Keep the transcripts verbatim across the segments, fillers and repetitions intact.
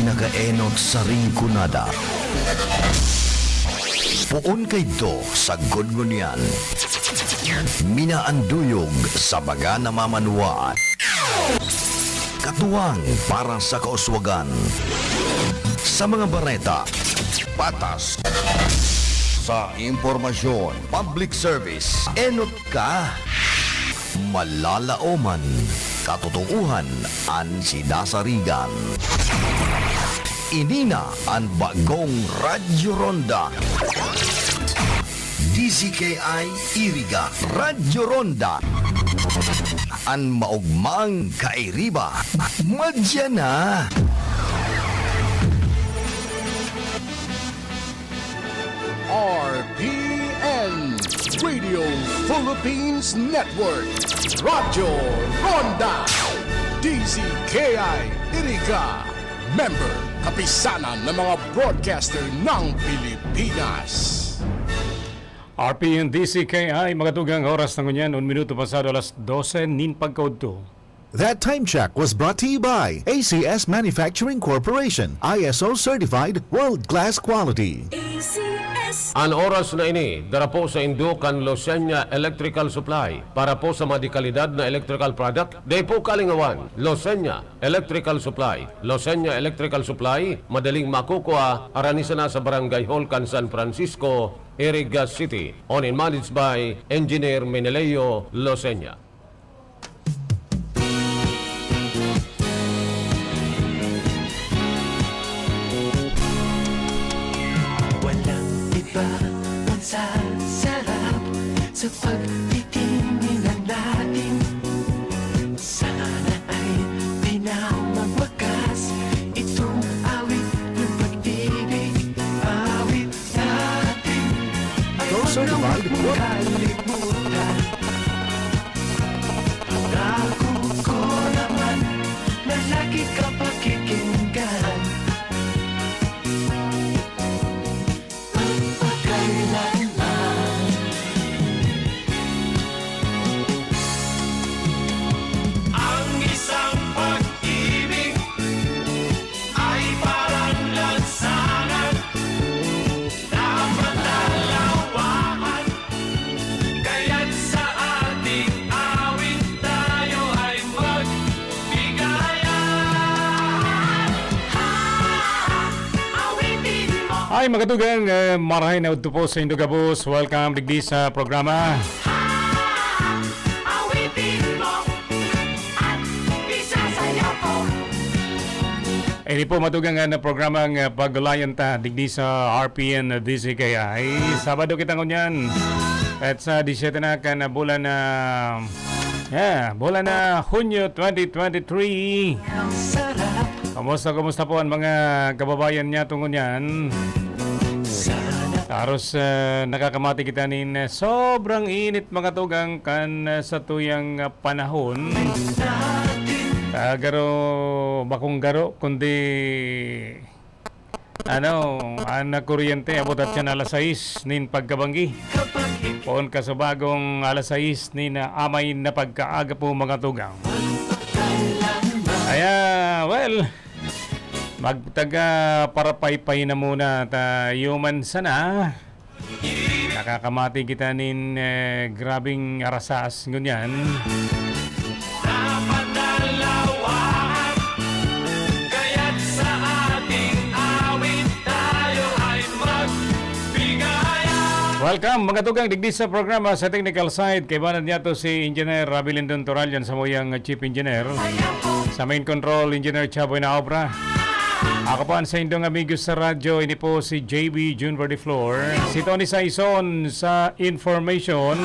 Nakaenot sa Rinconada. Poon kaidto sagkod ngunyan. Minaanduyog sa baga na mamanwaan. Katuwang para sa kauswagan. Sa mga bareta, patas. Sa impormasyon, public service, enot ka. Malalaoman, katotoohan an sidasarigan. Ini na an bagong Radyo Ronda. D Z K I Iriga, Radyo Ronda. An maogmang kairiba, madya na. R P N, Radio Philippines Network, Radyo Ronda, D Z K I Iriga, member, Kapisanan ng mga Broadcaster ng Pilipinas. R P N D C K I, mga tugang, oras na ngunyan, un minuto pasado alas dose nin pagkaudto. That time check was brought to you by A C S Manufacturing Corporation, I S O certified, world-class quality. A C S. An oras na ini, dara po sa indo kan Losenya Electrical Supply. Para po sa mga dekalidad na electrical product, di po kalingawan. Losenya Electrical Supply. Losenya Electrical Supply, madaling makukuha, arani sana sa Barangay Hall kan San Francisco, Iriga City. Owned and managed by Engineer Meneleo Losenya. Walang iba ang sasarap sa pagtitinginan natin. Sana ay di na magwakas itong awit ng pag-ibig. Awit natin. Don't certify the court. Kalimutan. Nakukuha naman na lagi ka pakikinggan. Magpakailanman. Ang isang pag-ibig ay parang lansangan na matalawahan. Kaya't sa ating awit tayo ay magbigayan. Ha, awitin mo. Ay, mga tugang, eh, marahay na udto po sa indo gabos. Welcome digdi sa programa. Ha, awitin mo. At isasayaw ko. Ini po, matugang na programang, ah, Pag-ulayan Ta, digdi sa R P N D Z K I. Sabado kita ngunyan. At sa disyete na kan, ah, bulan na, yeah, bulan na Hunyo twenty twenty-three. Kumusta, kumusta po ang mga kababayan niya tungo niyan? Aros, ah, nakakamati kita nin, ah, sobrang init, mga tugang, kan, ah, sa tuyang, ah, panahon. Ah, garo, bakong garo, kundi, ano, ang kuryente, abot at yan alas sais nin pagkabanggi. Poon kasubagong alas sais nin, ah, amay na pagkaaga po, mga tugang. Kaya, well, magtaga parapaypay na muna ta, yuman sana. Nakakamati kita nin, eh, grabing arasas ngunyan. Dapat na lawahan, kaya't sa ating awit tayo ay magbigayan. Welcome, mga tugang, digdi sa programa. Sa technical side, kaibanan niya to si Engineer Rabi Lindon Toral, yan sa muyang Chief Engineer. Sa main control, Engineer Chaboy na obra. Ako po ang sa indong amigo sa radyo, ini po si J B June Verdiflor, si Tony Saison sa information,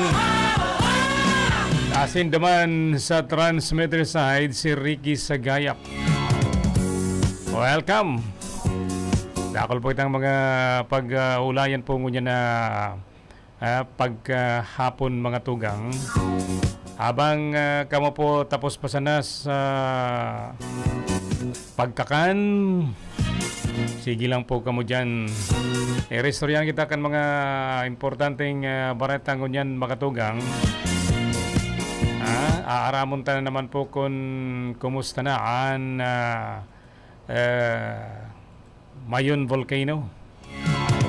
asin duman sa transmitter side, si Ricky Sagayap. Welcome! Dakol po itang mga pag-ulayan po ngunyan na ah, pagkahapon, mga tugang. Habang, ah, kamo po tapos pa sana sa pagkakan, sige lang po kamo diyan. Iristoryahan kita kan mga importanteng, ah, bareta ngunyan, mga tugang. Ah, aaramon ta na naman po kun kumusta na an, ah, eh, Mayon Volcano.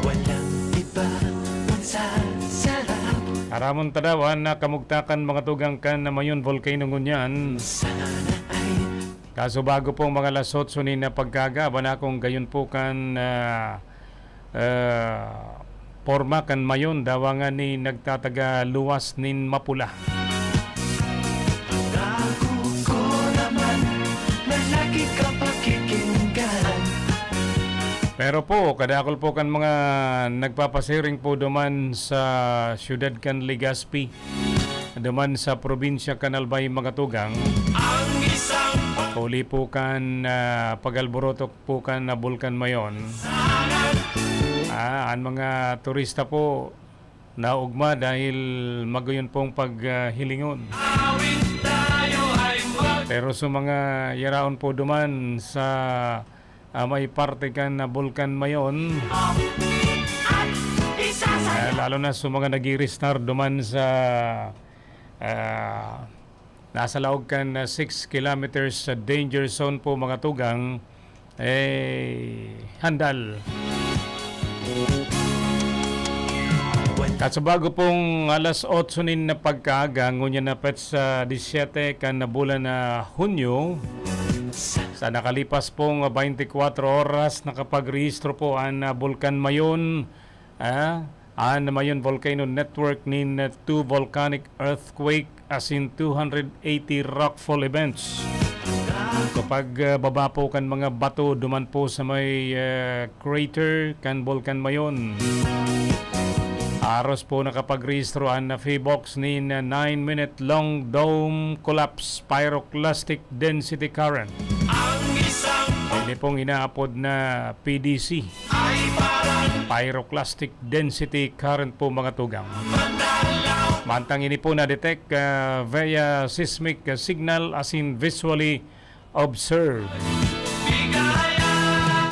Walang iba ang sasarap. Aramon ta daw an kamugtakan, mga tugang, kan Mayon Volcano ngunyan. Sana ay Kaso bago pong mga alas otso nin pagkaaga, aba nakong gayon po kan, ah, ah, porma kan Mayon, dawangan ni nagtataga luwas nin mapula. Ang dako ko naman, malaki ka pakikinggan. Pero po, kadakol po kan mga nagpapasiring po duman sa siyudad kan Legazpi, duman sa probinsya kan Albay, mga tugang. Ang isang pa- Huli po kan, ah, pag-alborotok po kan na Bulkan Mayon. Ah, an mga turista po naugma dahil magayon pong paghilingon. Pero sa mga yaraon po duman sa, ah, may parte kan na Bulkan Mayon, ah, lalo na sa mga nag-i-restart duman sa, ah, nasa laog kan, ah, six kilometers sa danger zone po, mga tugang, eh, handal. Kasabago pong alas otso nin pagkaaga, ngunyan na petsa disisyete kan bulan na Hunyo, sa nakalipas pong twenty-four oras, nakapagrehistro po an, ah, Bulkan Mayon, ah, an Mayon Volcano Network nin two volcanic earthquake asin two hundred eighty rockfall events. Kapag, ah, baba po kan mga bato duman po sa may, ah, crater kan Bulkan Mayon. Aros po nakapagrehistro an PHIVOLCS nin nine-minute long dome collapse pyroclastic density current. Ini pong inaapod na P D C. Pyroclastic density current po, mga tugang. Mantang ini po na-detect, ah, via seismic signal asin visually observed.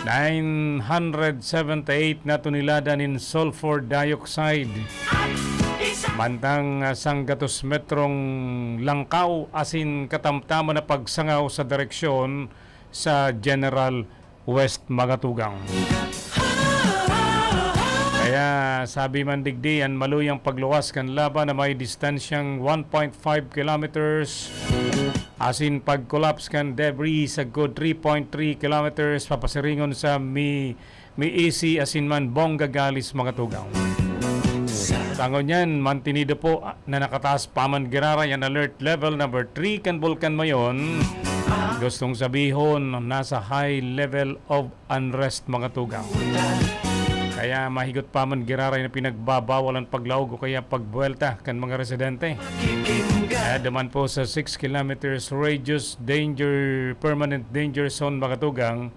Nine hundred seventy-eight na tonelada nin sulfur dioxide. Mantang, ah, sanggatos metrong langkaw asin katamtaman na pagsangaw sa direksyon sa General West, mga tugang. Kaya sabi man digdi, an maluyang pagluwas kan laba na may distansyang one point five kilometers asin pag-collapse kan debris sagkod three point three kilometers papasiringon sa Mi-, Miisi asin man Bongagalis, mga tugang. Sa ngunyan, mantinido po na nakataas pa man giraray an alert level number three kan Bulkan Mayon. Gustong sabihon, nasa high level of unrest, mga tugang. Kaya mahigot pa man giraray na pinagbabawal an paglaog o kaya pagbuwelta kan mga residente. Kaya duman po sa six kilometers radius danger, permanent danger zone, mga tugang,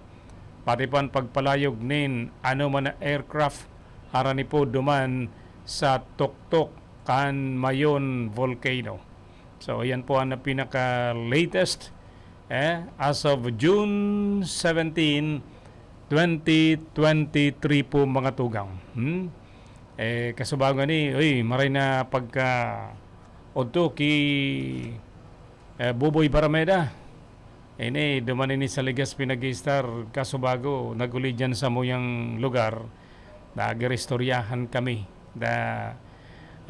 pati pa an pagpalayog nin anoman na aircraft harani po duman sa tuktok kan Mayon Volcano. So, yan po ang pinaka-latest, eh, as of June seventeen, twenty twenty-three po, mga tugang. Hmm? Eh, kasubago ni, uy, maray na pagka odto ki, eh, Buboy Barameda. Ini, duman ini sa Legazpi nag-i-star, kasubago, nag-uli diyan sa muyang lugar, nag-iristoryahan kami. Da,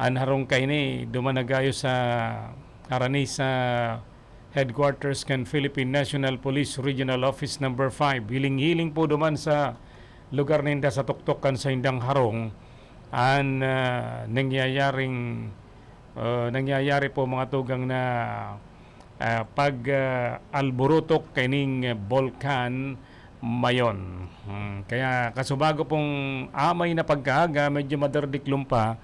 an harong kaini, duman nagayo sa harani sa headquarters kan Philippine National Police Regional Office Number five. Hiling-hiling po duman sa lugar ninda sa tuktok kan saindang harong an, ah, nangyayaring, ah, nangyayari po, mga tugang, na, ah, pag, ah, alburutok kaining Bulkan Mayon. Hmm, kaya kasubago pong amay na pagkaaga, medyo madardiklom pa,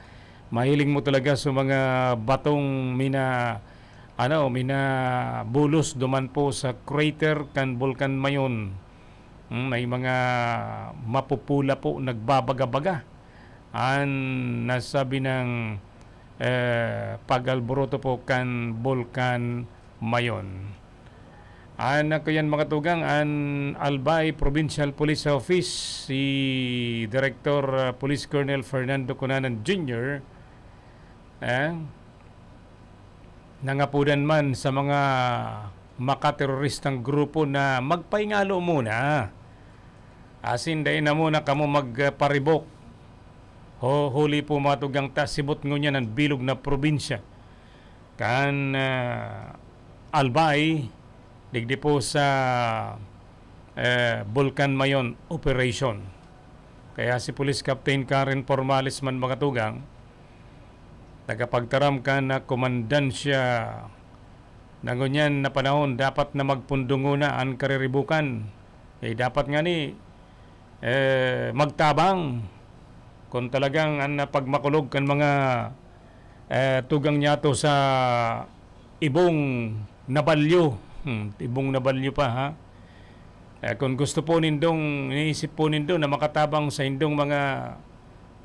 mahiling mo talaga sa mga batong mina-, ano, minabulos duman po sa crater kan Bulkan Mayon. Hmm, may mga mapupula po nagbabaga-baga. An nasabi ng, eh, pag-alboroto po kan Bulkan Mayon. An ako yan, mga tugang, an Albay Provincial Police Office, si Director, ah, Police Colonel Fernando Cunanan Junior, eh, nangapudan man sa mga makateroristang grupo na magpahingalo muna. Asin dai na muna kamo magparibok. Ho-, huli po, mga tugang, ta sibot ngunyan an bilog na probinsya kan, ah, Albay, digdi po sa, eh, Bulkan Mayon operation. Kaya si Police Captain Karen Formales man, mga tugang, tagapagtaram kan komandansya na ngunyan na panahon, dapat na magpundo nguna an kariribukan. Eh, dapat ngani, eh, magtabang kun talagang an pagmakulog kan mga, eh, tugang niyato sa ibong nabalyo. Hmm, ibong nabalyo pa, ha? Eh, kun gusto po nindong, iniisip po nindo na makatabang sa indong mga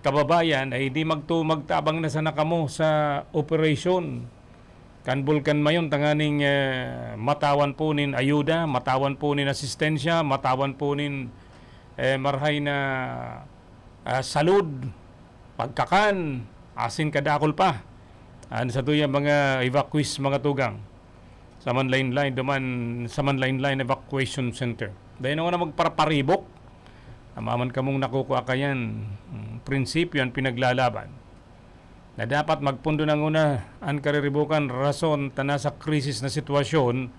kababayan, ay di magtu-, magtabang na sana kamo sa operasyon kan Bulkan Mayon, tanganing, eh, matawan po nin ayuda, matawan po nin asistensya, matawan po nin, eh, marhay na, ah, salud, pagkakan, asin kadakul pa. An satuyang mga evacuees, mga tugang, sa Manlain-lain, duman sa Manlain-lain Evacuation Center. Dai na nguna magparaparibok. Tama man kamong nakukua kayan, mm, prinsipyo an pinaglalaban. Na dapat magpundo na nguna an kariribukan, rason ta nasa krisis na sitwasyon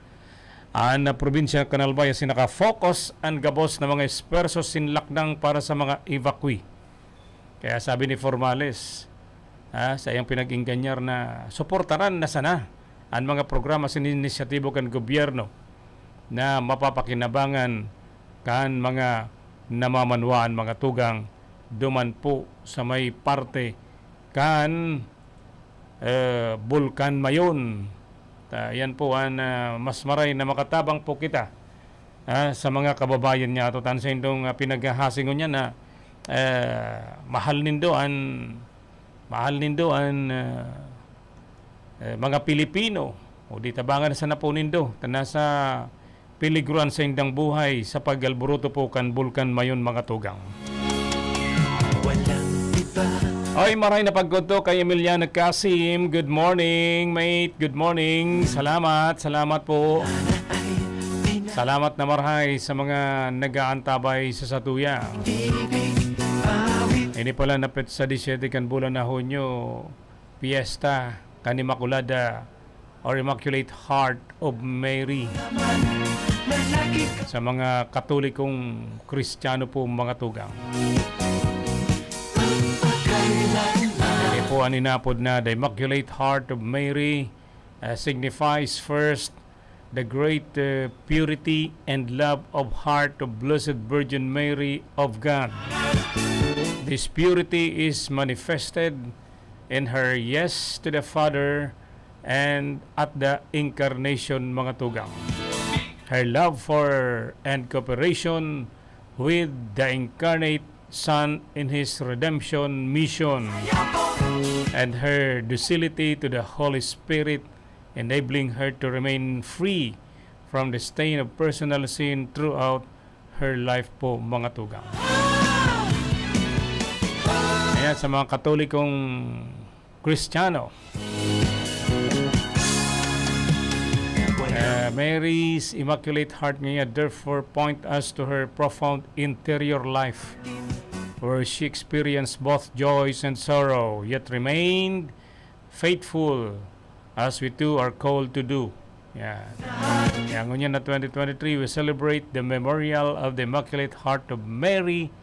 an probinsya kan Albay, asin naka-focus an gabos na mga espuwerso sinlakdang para sa mga evacuee. Kaya sabi ni Formales, ah, sa iyang pinag-ingganyar na suportaran na sana an mga programa sin inisyatibo kan gobyerno na mapapakinabangan kan mga namamanwaan, mga tugang, duman po sa may parte kan, eh, Bulkan Mayon. Ta, yan po an, ah, mas maray na makatabang po kita, ah, sa mga kababayan niyato. Tan sa indong, ah, pinaghahasi ngunyan na, eh, mahal nindo an, mahal nindo an, ah, eh, mga Pilipino, o di tabangan sana po nindo ta nasa peligro an saindang buhay sa pag-alboroto po kan Bulkan Mayon, mga tugang. Walang iba. Oy, maray na pagkudto kay Emiliano Casim. Good morning, mate. Good morning. Salamat, salamat po. Salamat na marhay sa mga nag-aantabay sa satuya. Ini pala na petsa disiyete kan bulan na Hunyo, piyesta kan Immaculada or Immaculate Heart of Mary. Sa mga Katolikong Kristiyano po, mga tugang, ini po an inapod na the Immaculate Heart of Mary, uh, signifies first the great, uh, purity and love of heart of Blessed Virgin Mary of God. This purity is manifested in her yes to the Father and at the Incarnation, mga tugang. Her love for and cooperation with the Incarnate Son in His redemption mission, and her docility to the Holy Spirit, enabling her to remain free from the stain of personal sin throughout her life po, mga tugang. Ayan, sa mga Katolikong Kristiyano. Uh, Mary's Immaculate Heart ngayon therefore point us to her profound interior life, where she experienced both joys and sorrow, yet remained faithful as we too are called to do. Yan. Kaya ngunyan na twenty twenty-three, we celebrate the memorial of the Immaculate Heart of Mary,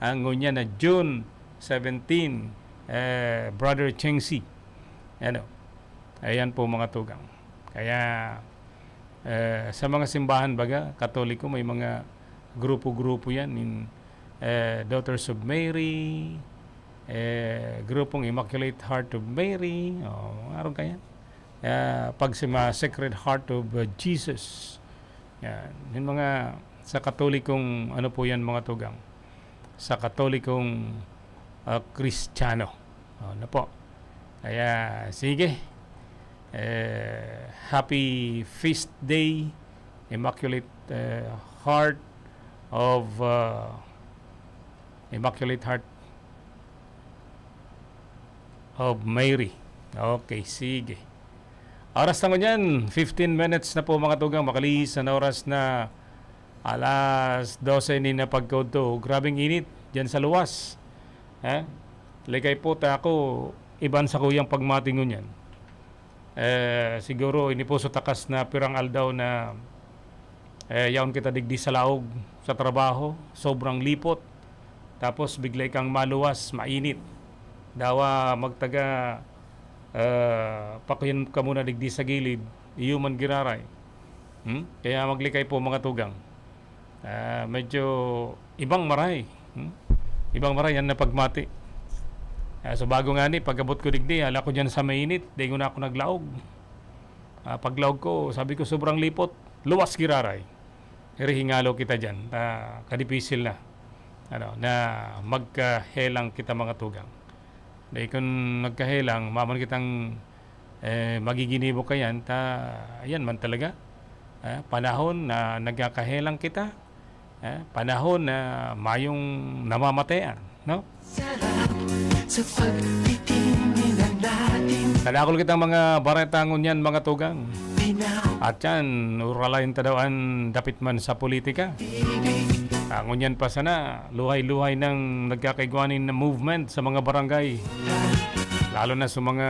ang ngunyan na June seventeen, eh, Brother Cheng Si. Ano? Ayan po, mga tugang. Kaya, eh, sa mga simbahan, baga, Katoliko, may mga grupo-grupo yan, in, eh, Daughters of Mary, eh, grupong Immaculate Heart of Mary, o, mga arog kaya. Ah, pag sa mga Sacred Heart of, uh, Jesus. Yan. Yung mga sa Katolikong, ano po yan, mga tugang? Sa Katolikong, ah, Kristiyano. O, na po. Kaya, sige. Eh, happy feast day, Immaculate, eh, Heart of, uh, Immaculate Heart of Mary. Okay, sige. Oras na ngunyan, fifteen minutes na po, mga tugang, makalisan na oras na Alas dose nin pagkaudto, grabeng init diyan sa luwas. Eh, likay po ta ako, iban sa kuyang pagmati ngunyan. Eh, siguro, ini po sa takas na pirang aldaw na, eh, yaon kita digdi sa laog, sa trabaho, sobrang lipot. Tapos, bigla kang maluwas, mainit. Dawa magtaga, eh, pakuyan ka muna digdi sa gilid, iyo man giraray. Hmm? Kaya maglikay po, mga tugang. Ah, medyo ibang maray. Hmm? Ibang maray yan na pagmati. Ah, so, bago nga ni, pag-abot ko digdi, hala ko dyan sa mainit, di ko na ako naglaog. Ah, paglaog ko, sabi ko, sobrang lipot. Luwas giraray. Iri hingalo kita dyan. Ah, kadipisil na. Ano, na magkahelang kita, mga tugang. Dahil kung nagkahelang, maman kitang, eh, magiginibo kayan, ta, ayan man talaga. Ah, panahon na nagkakahelang kita, ah, panahon na mayong namamatean, no? Sarap sa pagtitingin natin. Kadakol kitang mga bareta ngunyan, mga tugang. Pina- At yan, uralayan ta daw an dapit man sa politika. Ah, ngunyan pa sana, luhay-luhay nang nagkakaigwanin na movement sa mga barangay. Lalo na sa mga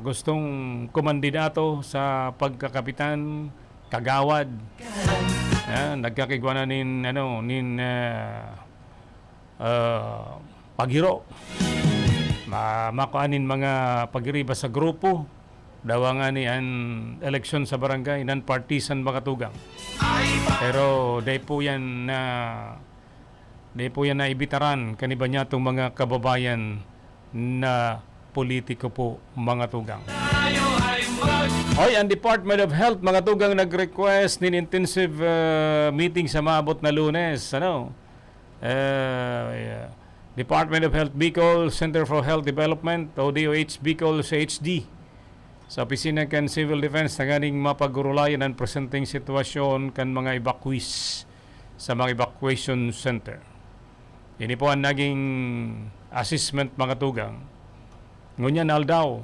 gustong kumandidato sa pagkakapitan, kagawad. Ah, nagkakaigwanan nin, ano, nin, ah, ah, paghiro. Ma-, makuan nin mga paghiriba sa grupo. Dawa nga ni an eleksyon sa barangay, non-partisan, mga tugang. Pero dai po yan na, dai po yan naibitaran kan iba niyatong mga kababayan na politiko po, mga tugang. Hoy, ang Department of Health, mga tugang, nag-request nin intensive, ah, meeting sa maabot na Lunes. Ano? Eh, Department of Health Bicol, Center for Health Development, o D O H Bicol, C H D, sa opisina kan Civil Defense, tanganing mapagurulayan an presenteng sitwasyon kan mga evacuees sa mga evacuation center. Ini po ang naging assessment, mga tugang. Ngunyan aldaw,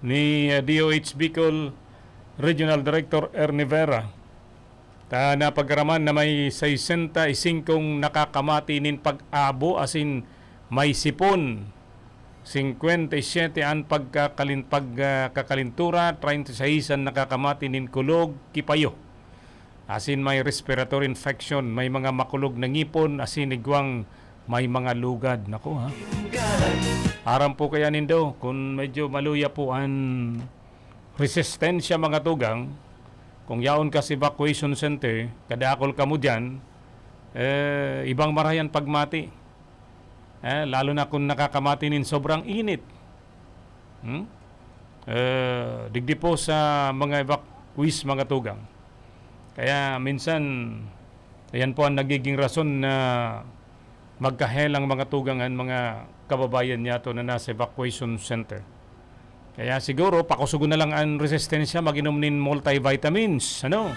ni, eh, D O H Bicol Regional Director Ernie Vera. Ta napagaraman na may sesenta y singkong nakakamati nin pag-abo asin may sipon. Singkwenta y siyete an pagkakalin-, pag, ah, kakalintura, treinta y seis an nakakamati nin kulog, kipayo. Asin may respiratory infection, may mga makulog na ngipon, asin igwang may mga lugad. Naku, ha? Aram po kaya nindo, kung medyo maluya po an resistensya, mga tugang, kung yaon ka sa evacuation center, kadakol kamo diyan, eh, ibang marahay an pagmati. Eh, lalo na kung nakakamati nin sobrang init. Hmm? Eh, digdi po sa mga evacuees, mga tugang. Kaya minsan, ayan po ang nagiging rason na magkahelang, mga tugang, an mga kababayan niyato na nasa evacuation center. Kaya siguro, pakusugon na lang an resistensya, mag-inom nin multivitamins, ano?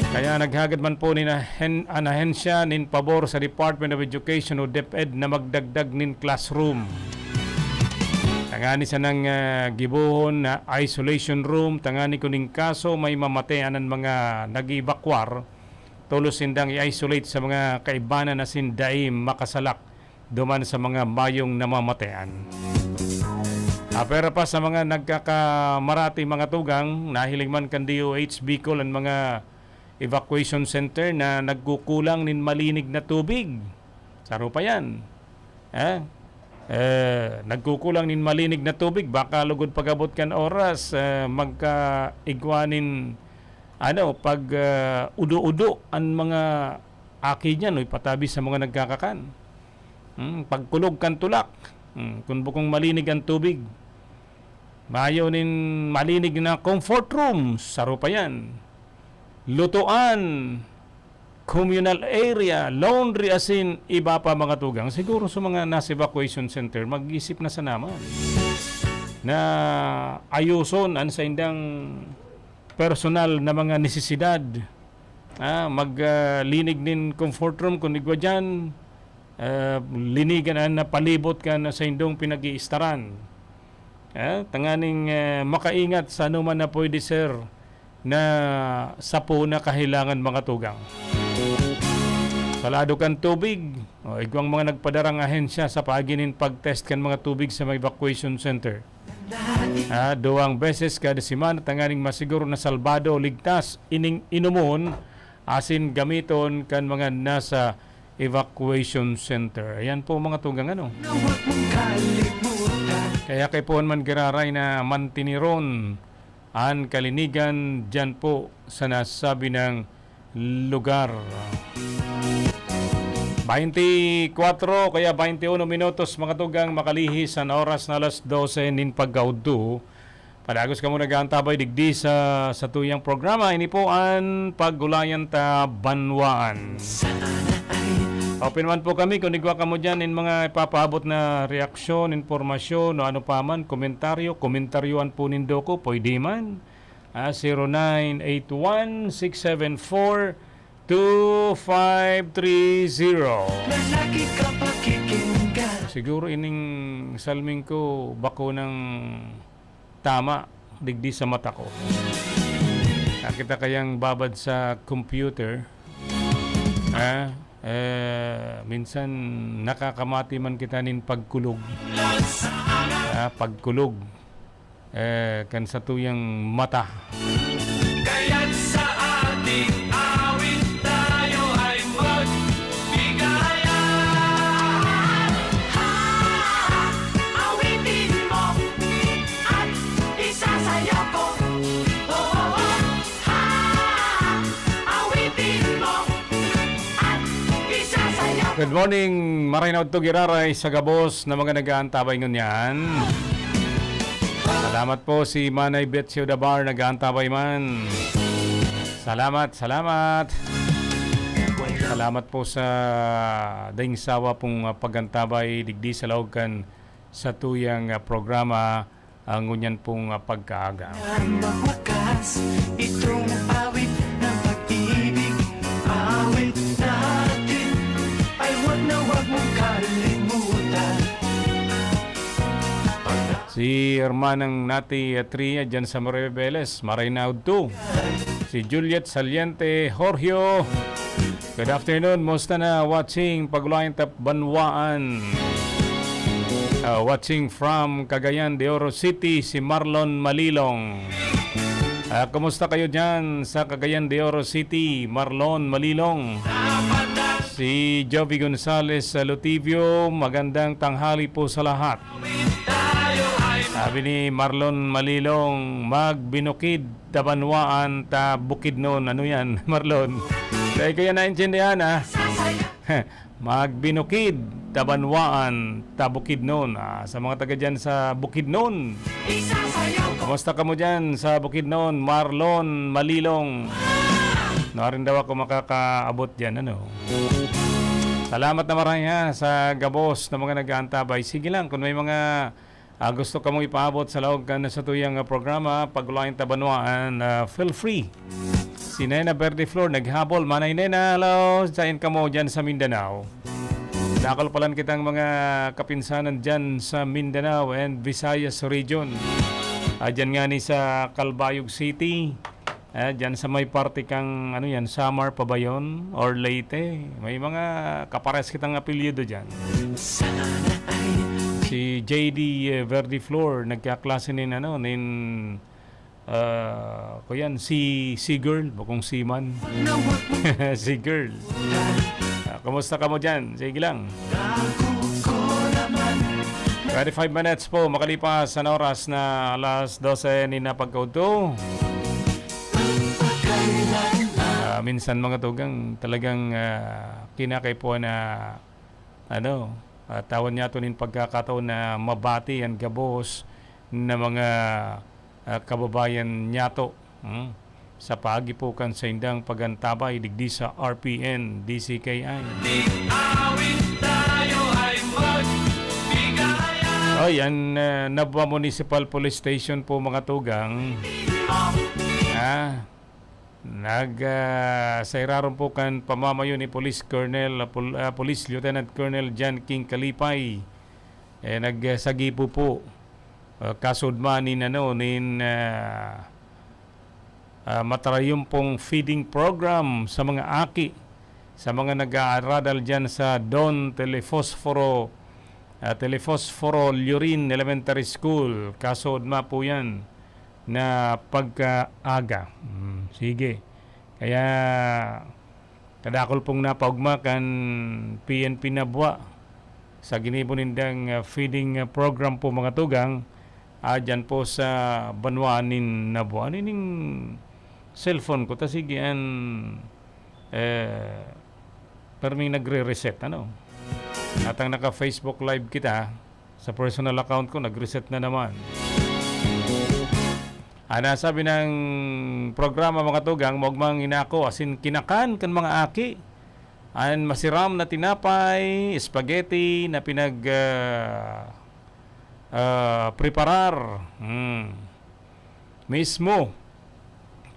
Kaya naghagad man po nin ahen-, an ahensya nin pabor sa Department of Education o DepEd na magdagdag nin classroom. Tangani sanang, ah, gibohon na isolation room, tangani kun in kaso may mamatean an mga nag-evacuar, tolos sindang i-isolate sa mga kaibanan asin dai makasalak duman sa mga mayong namamatean. Apwera pa sa mga nagkakamarati, mga tugang, nahiling man kan D O H Bicol an mga evacuation center na nagkukulang nin malinig na tubig. Saro pa yan. Eh, eh, nagkukulang nin malinig na tubig. Baka lugod pag-abot kan oras, eh, magkaigwa nin, ano, pag, ah, udo-udo an mga aki niyan o ipatabi sa mga nagkakakan. Hmm, pagkulog kan tulak. Hmm, kun bukong malinig an tubig. Mayo nin malinig na comfort room, saro pa yan. Lutoan, communal area, laundry, asin iba pa, mga tugang. Siguro sa mga nasa evacuation center, mag-isip na sana man na ayuson an saindang personal na mga nesesidad. Ah, mag, ah, linig nin comfort room kun igwa diyan. Ah, linigan an napalibot kan saindong pinag-iistaran. Ah, tanganing, ah, makaingat sa anoman na pwede, sir, na sapo na kahilangan, mga tugang. Sa lado kan tubig, o, igwang mga nagpadarang ahensya sa paagi nin pag-test kan mga tubig sa mga evacuation center. Ah, duwang beses kada semana tanganing masiguro na salbado, ligtas, ining inomon, asin gamiton kan mga nasa evacuation center. Ayan po, mga tugang, ano. Kaya kaipuhan man giraray na mantiniron an kalinigan diyan po sa nasabi ng lugar. Baintikwatro kaya baintiuno minutos, mga tugang, makalihis an oras na alas dose nin pagkaudto. Padagos kamo nag-aantabay digdi sa satuyang programa. Ini po an Paggulayan ta Banwaan. Open man po kami kun igwa kamo diyan nin mga ipapaabot na reaksyon, impormasyon, o ano pa man, komentaryo. Komentaryoan po nindo ko, pwede man. Ah, zero nine eight one, six seven four, two five three zero. Lalaki ka pakikinggan. Siguro ining salming ko bako nang tama digdi sa mata ko. Nakita kayang babad sa computer. Ah, eh, minsan nakakamati man kita nin pagkulog. Ah, pagkulog. Eh, kan satuyang mata. Kaya't sa ating awit tayo ay magbigaya. Ha, awitin mo at isasayaw ko. Oh, oh, oh. Ha, awitin mo at isasayaw ko. Good morning, maray na udto giraray sa gabos na mga nag-aantabay ngunyan. Salamat po si Manay Betsy Odabar, nag-aantabay man. Salamat, salamat. Salamat po sa daing sawa pong, ah, pag-antabay digdi sa laog kan satuyang, ah, programa, ah, ngunyan pong, ah, pagkaaga. Magwakas itong awit ng pag-ibig, awit natin, ay wag na wag mong kalimutan. Si Hermanang Nati Atria dyan sa Maribeles, maray na udto. Si Juliet Saliente Jorgio. Good afternoon, musta na? Watching, Pagulayan ta Banwaan. Ah, watching from Cagayan de Oro City, si Marlon Malilong. Ah, kumusta kayo dyan sa Cagayan de Oro City, Marlon Malilong? Si Jovi Gonzales, ah, Lotivio, magandang tanghali po sa lahat. Sabi ni Marlon Malilong, "Magbinukid ta Banwaan ta Bukidnon." Ano yan, Marlon? Dai ko yan naintindihan, ah. "Magbinukid ta Banwaan ta Bukidnon." Ah, sa mga taga dyan sa Bukidnon. Kumusta kamo dyan sa Bukidnon, Marlon Malilong? Nuarin daw ako makakaabot dyan, ano? Salamat na maray, ha, sa gabos na mga nag-aantabay. Sige lang, kung may mga, ah, gusto kamong ipaabot sa laog kan satuyang, ah, programa, Pagulayan ta Banwaan, ah, feel free. Si Nena Verde Flor naghabol. Manay Nena, hello. Sain kamo dyan sa Mindanao? Dakul palan kitang mga kapinsanan dyan sa Mindanao and Visayas region. Ah, dyan nga ni sa Calbayog City. Ah, dyan sa may parte kang, ano yan, Samar pa ba yun? Or Leyte? May mga kapares kitang apelyido dyan. Si J D, eh, Verde Flor, nagkaklase nin, ano, nin, ah, kuyan, si, si girl, bakong seaman. Si girl. Ah, kumusta kamo dyan? Sige lang. Twenty-five minutes po makalipas sa oras na alas dose ni na pagkaudto. Ah, minsan, mga tugang, talagang, ah, kinakaipuhan na, ano, ah, tawan niyato nin pagkakataon na mabati an gabos na mga, ah, kababayan niyato, hmm, sa paagi po kan saindang pag-antabay digdi sa R P N D C K I. Di awit tayo ay magbigaya. Oh, yan, ah, Nabua Municipal Police Station po, mga tugang. Ah, nag, ah, sa irarom po kan pamamayo ni Police Colonel, ah, Pol-, ah, Police Lieutenant Colonel John King Kalipay, eh, nagsagipo po, ah, kasod man nin, ano, nin, ah, ah, matarayumpong feeding program sa mga aki, sa mga nag-aaradal diyan sa Don Telefosforo, ah, Telefosforo Llorin Elementary School. Kaso ugma po yan na pagkaaga. Hmm, sige. Kaya kadakul pong napaogma kan P N P Nabua sa ginibo nindang, ah, feeding, ah, program po, mga tugang, ah, dyan po sa banwa nin Nabua. Ano ining cellphone ko? Ta sige, an, eh, perming nagre-reset, ano? Atang naka-Facebook Live kita, sa personal account ko, nag-reset na naman. Ana sabi ng programa, mga tugang, maogmang inako, asin kinakan kan mga aki an masiram na tinapay, spaghetti na pinag, ah, ah, preparar, hmm, mismo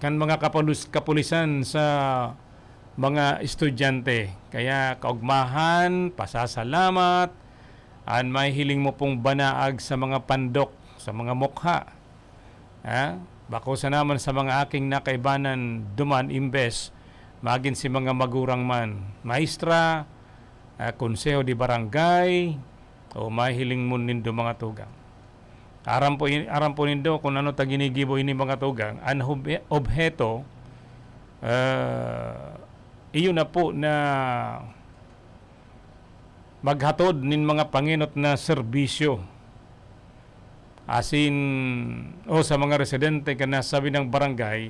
kan mga kapulus-, kapulisan sa mga estudyante. Kaya kaugmahan, pasasalamat, an mahihiling mo pong banaag sa mga pandok, sa mga mukha. Ha? Bako sana man sa mga aking nakaibanan duman imbes magin si mga magurang man, maestra, ah, konseho de barangay, o mahiling mo nindo, mga tugang. Aram po, aram po nindo kung ano ta ginigibo ini, mga tugang. An hub-, obheto, ah, iyo na po na maghatod nin mga pangenot na serbisyo. Asin, o sa mga residente kan nasabing barangay,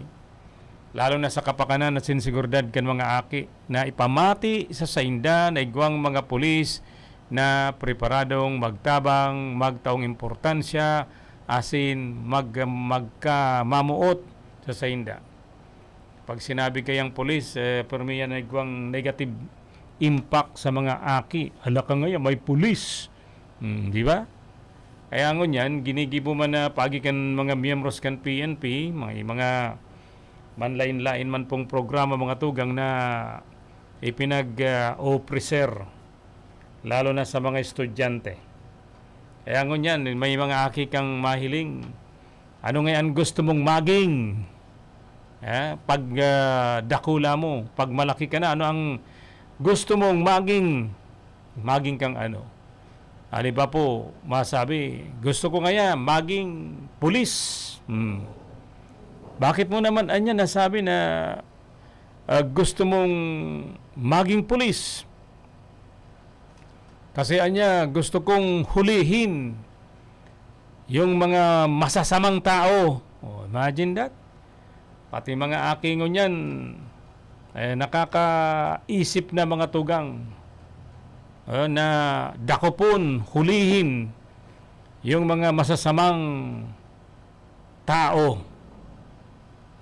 lalo na sa kapakanan asin seguridad kan mga aki, na ipamati sa sainda na igwang mga pulis na preparadong magtabang, magtaong importansya, asin mag-, magkamamoot sa sainda. Pag sinabi kayang pulis, eh, permi yan igwang negative impact sa mga aki. Hala ka ngayon, may pulis. Hmm, di ba? Kaya ngunyan, ginigibo man na pagi kan mga miyembros kan P N P, may mga manlain-lain man pong programa, mga tugang, na ipinag, ah, opreser, lalo na sa mga estudyante. Kaya ngunyan, may mga aki kang mahiling. Ano ngay an gusto mong maging? Eh, pag, ah, dakula mo, pag malaki ka na, ano ang gusto mong maging? Maging kang ano? Ano ba po masabi? Gusto ko ngaya maging pulis. Hmm. Bakit mo naman anya nasabi na, ah, gusto mong maging pulis? Kasi anya, gusto kong hulihin yung mga masasamang tao. Oh, imagine that. Pati mga aki ngunyan, eh, nakakaisip na, mga tugang, eh, na dakopon, hulihin yung mga masasamang tao.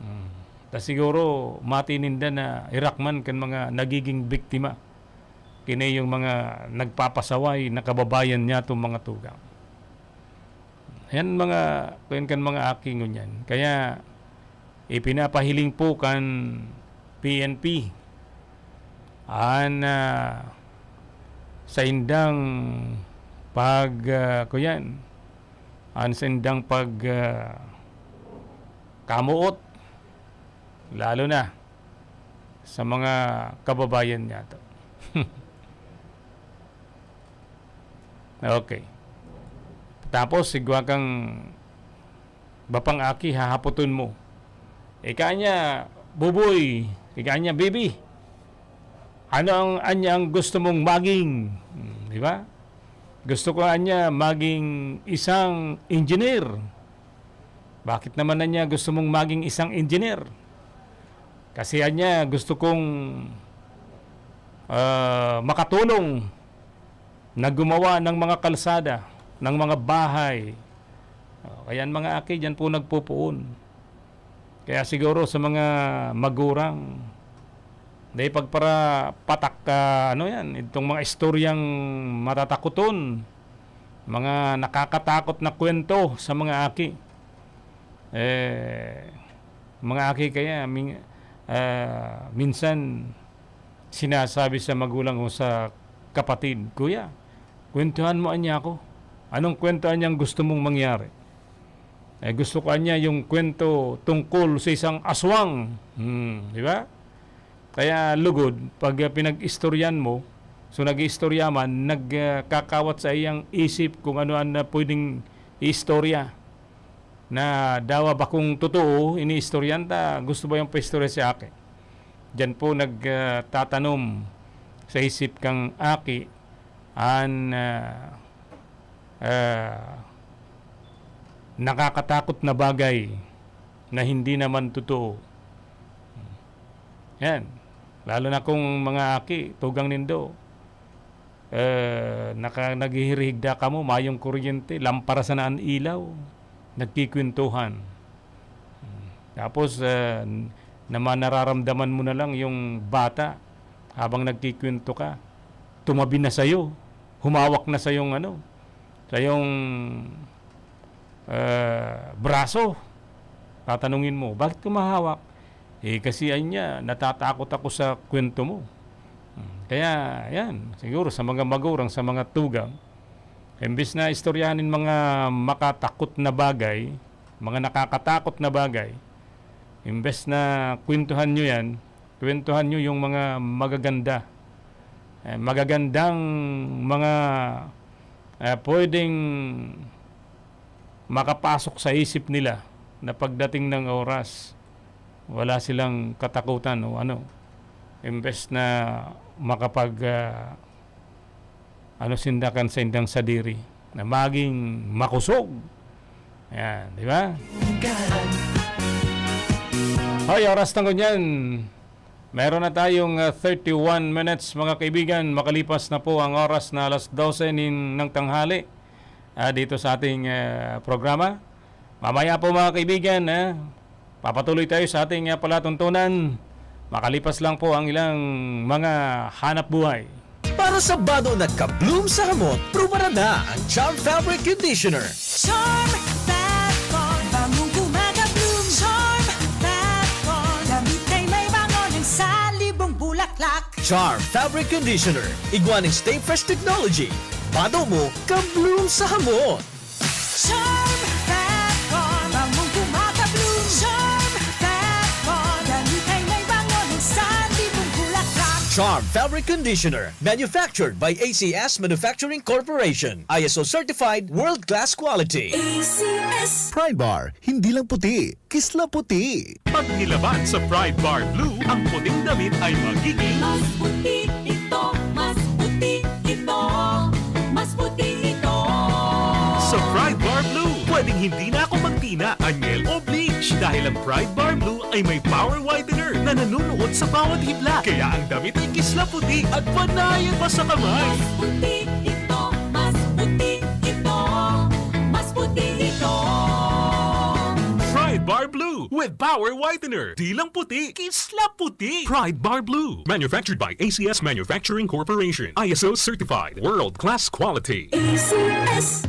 Hmm. Ta siguro, mati ninda na irak man kan mga nagiging biktima. Kini yung mga nagpapasaway na kababayan niya, itong mga tugang. Yan mga, kuyan kan mga aki ngunyan. Kaya, ipinapahiling po kan P N P an, ah, saindang pag, ah, kuyan, an saindang pag, ah, kamoot, lalo na sa mga kababayan niyato. Okay. Tapos, igwa kang bapang aki, hahapoton mo. Ika niya, buboy. Ika niya, baby. Ano ang, anya ang gusto mong maging? Hmm, di ba? Gusto ko, anya, maging isang engineer. Bakit naman, anya, gusto mong maging isang engineer? Kasi, anya, gusto kong, ah, makatulong na gumawa ng mga kalsada, ng mga bahay. Oh, kaya ang mga aki diyan po nagpupuon. Kaya siguro sa mga magurang, dai pagparapatak ka, ano yan, itong mga istoryang matatakoton, mga nakakatakot na kwento sa mga aki. Eh, mga aki kaya, min-, ah, minsan sinasabi sa magulang o sa kapatid, "Kuya, kwentuhan mo anya ako. Anong kwento anyang gusto mong mangyari?" Eh, gusto ko niya yung kwento tungkol sa isang aswang. Hmm, di ba? Kaya lugod, pag, ah, pinag-istoryan mo, so nag-iistorya man, nagkakawat sa iyang isip kung ano ang, ah, pwedeng iistorya na dawa bakong totoo, iniistoryan ta, gusto ba yung paistorya si aki? Diyan po nagtatanom sa isip kang aki an, ah, ah, nakakatakot na bagay na hindi naman totoo. Yan. Lalo na kung mga aki, tugang nindo, eh, naka-, naghihirihigda kamo, mayong kuryente, lampara sana an ilaw, nagkikwentuhan. Hmm. Tapos, eh, n-, na manararamdaman mo na lang yung bata habang nagkikwento ka, tumabi na sa'yo, humawak na sa yung ano, sa yung, eh, braso. Tatanungin mo, "Bakit ko mahawak?" Eh, kasi, ay niya, "Natatakot ako sa kwento mo." Hmm, kaya, yan, siguro sa mga magurang, sa mga tugang, imbes na istoryahan nin mga makatakot na bagay, mga nakakatakot na bagay, imbes na kwentuhan nyo yan, kwentuhan nyo yung mga magaganda. Eh, magagandang mga, eh, pwedeng makapasok sa isip nila na pagdating ng oras, wala silang katakutan o ano. Imbes na makapag, ah, ano sinda kan saindang sadiri, na maging makusog. Ayan, di ba? Hoy, oras na ngunyan. Meron na tayong, ah, thirty-one minutes, mga kaibigan. Makalipas na po ang oras na alas dose nin, ng tanghali, ah, dito sa ating, ah, programa. Mamaya po, mga kaibigan, ah, papatuloy tayo sa ating, ah, palatuntunan. Makalipas lang po ang ilang mga hanap buhay. Para sa bado na ka-bloom sa hamot, prubaran na ang Charm Fabric Conditioner. Charm Fat Bond, bangong kumaga-bloom. Charm Fat Bond, damit ay may bango ng salibong bulaklak. Charm Fabric Conditioner, igwa nin Stay Fresh Technology. Bado mo, ka-bloom sa hamot. Charm Fat Bond, bangong kumaga-bloom. Charm Fat Bond, damit ay may bango ng salibong bulaklak. Charm Fabric Conditioner, manufactured by A C S Manufacturing Corporation. I S O certified, world-class quality. A C S. Pride Bar, hindi lang puti, kisla puti. Pag nilaban sa Pride Bar Blue ang puting damit ay magiging Mas puti ito, mas puti ito, mas puti ito. Sa Pride Bar Blue, pwedeng hindi na ako magtina, anyel o bleach dahil ang Pride Bar Blue ay may power whitener na nanunuot sa bawat hibla. Kaya ang damit ay kisla puti at panayan pa sa kamay. Mas puti ito, mas puti ito, mas puti ito. Pride Bar Blue with Power Whitener. Di lang puti, kisla puti. Pride Bar Blue. Manufactured by A C S Manufacturing Corporation. I S O certified. World class quality. A C S.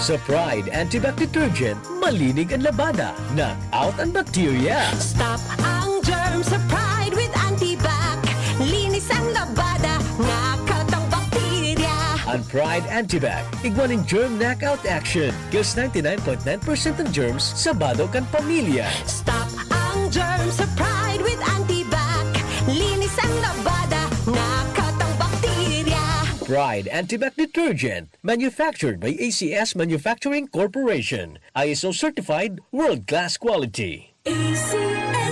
Sa Pride Antibac Detergent, malinig ang labada, knock out ang bakterya. Stop ang germ sa Pride with Antibac. Linis ang labada, knock out ang bakterya. Ang Pride Antibac, igwa nin germ knockout action. Kills ninety-nine point nine percent ng germs sa bado kan pamilya. Stop ang germ sa Pride with Antibac. Linis ang labada, knock out ang bakterya. Pride Antibac Detergent, manufactured by A C S Manufacturing Corporation. I S O certified, world class quality. A C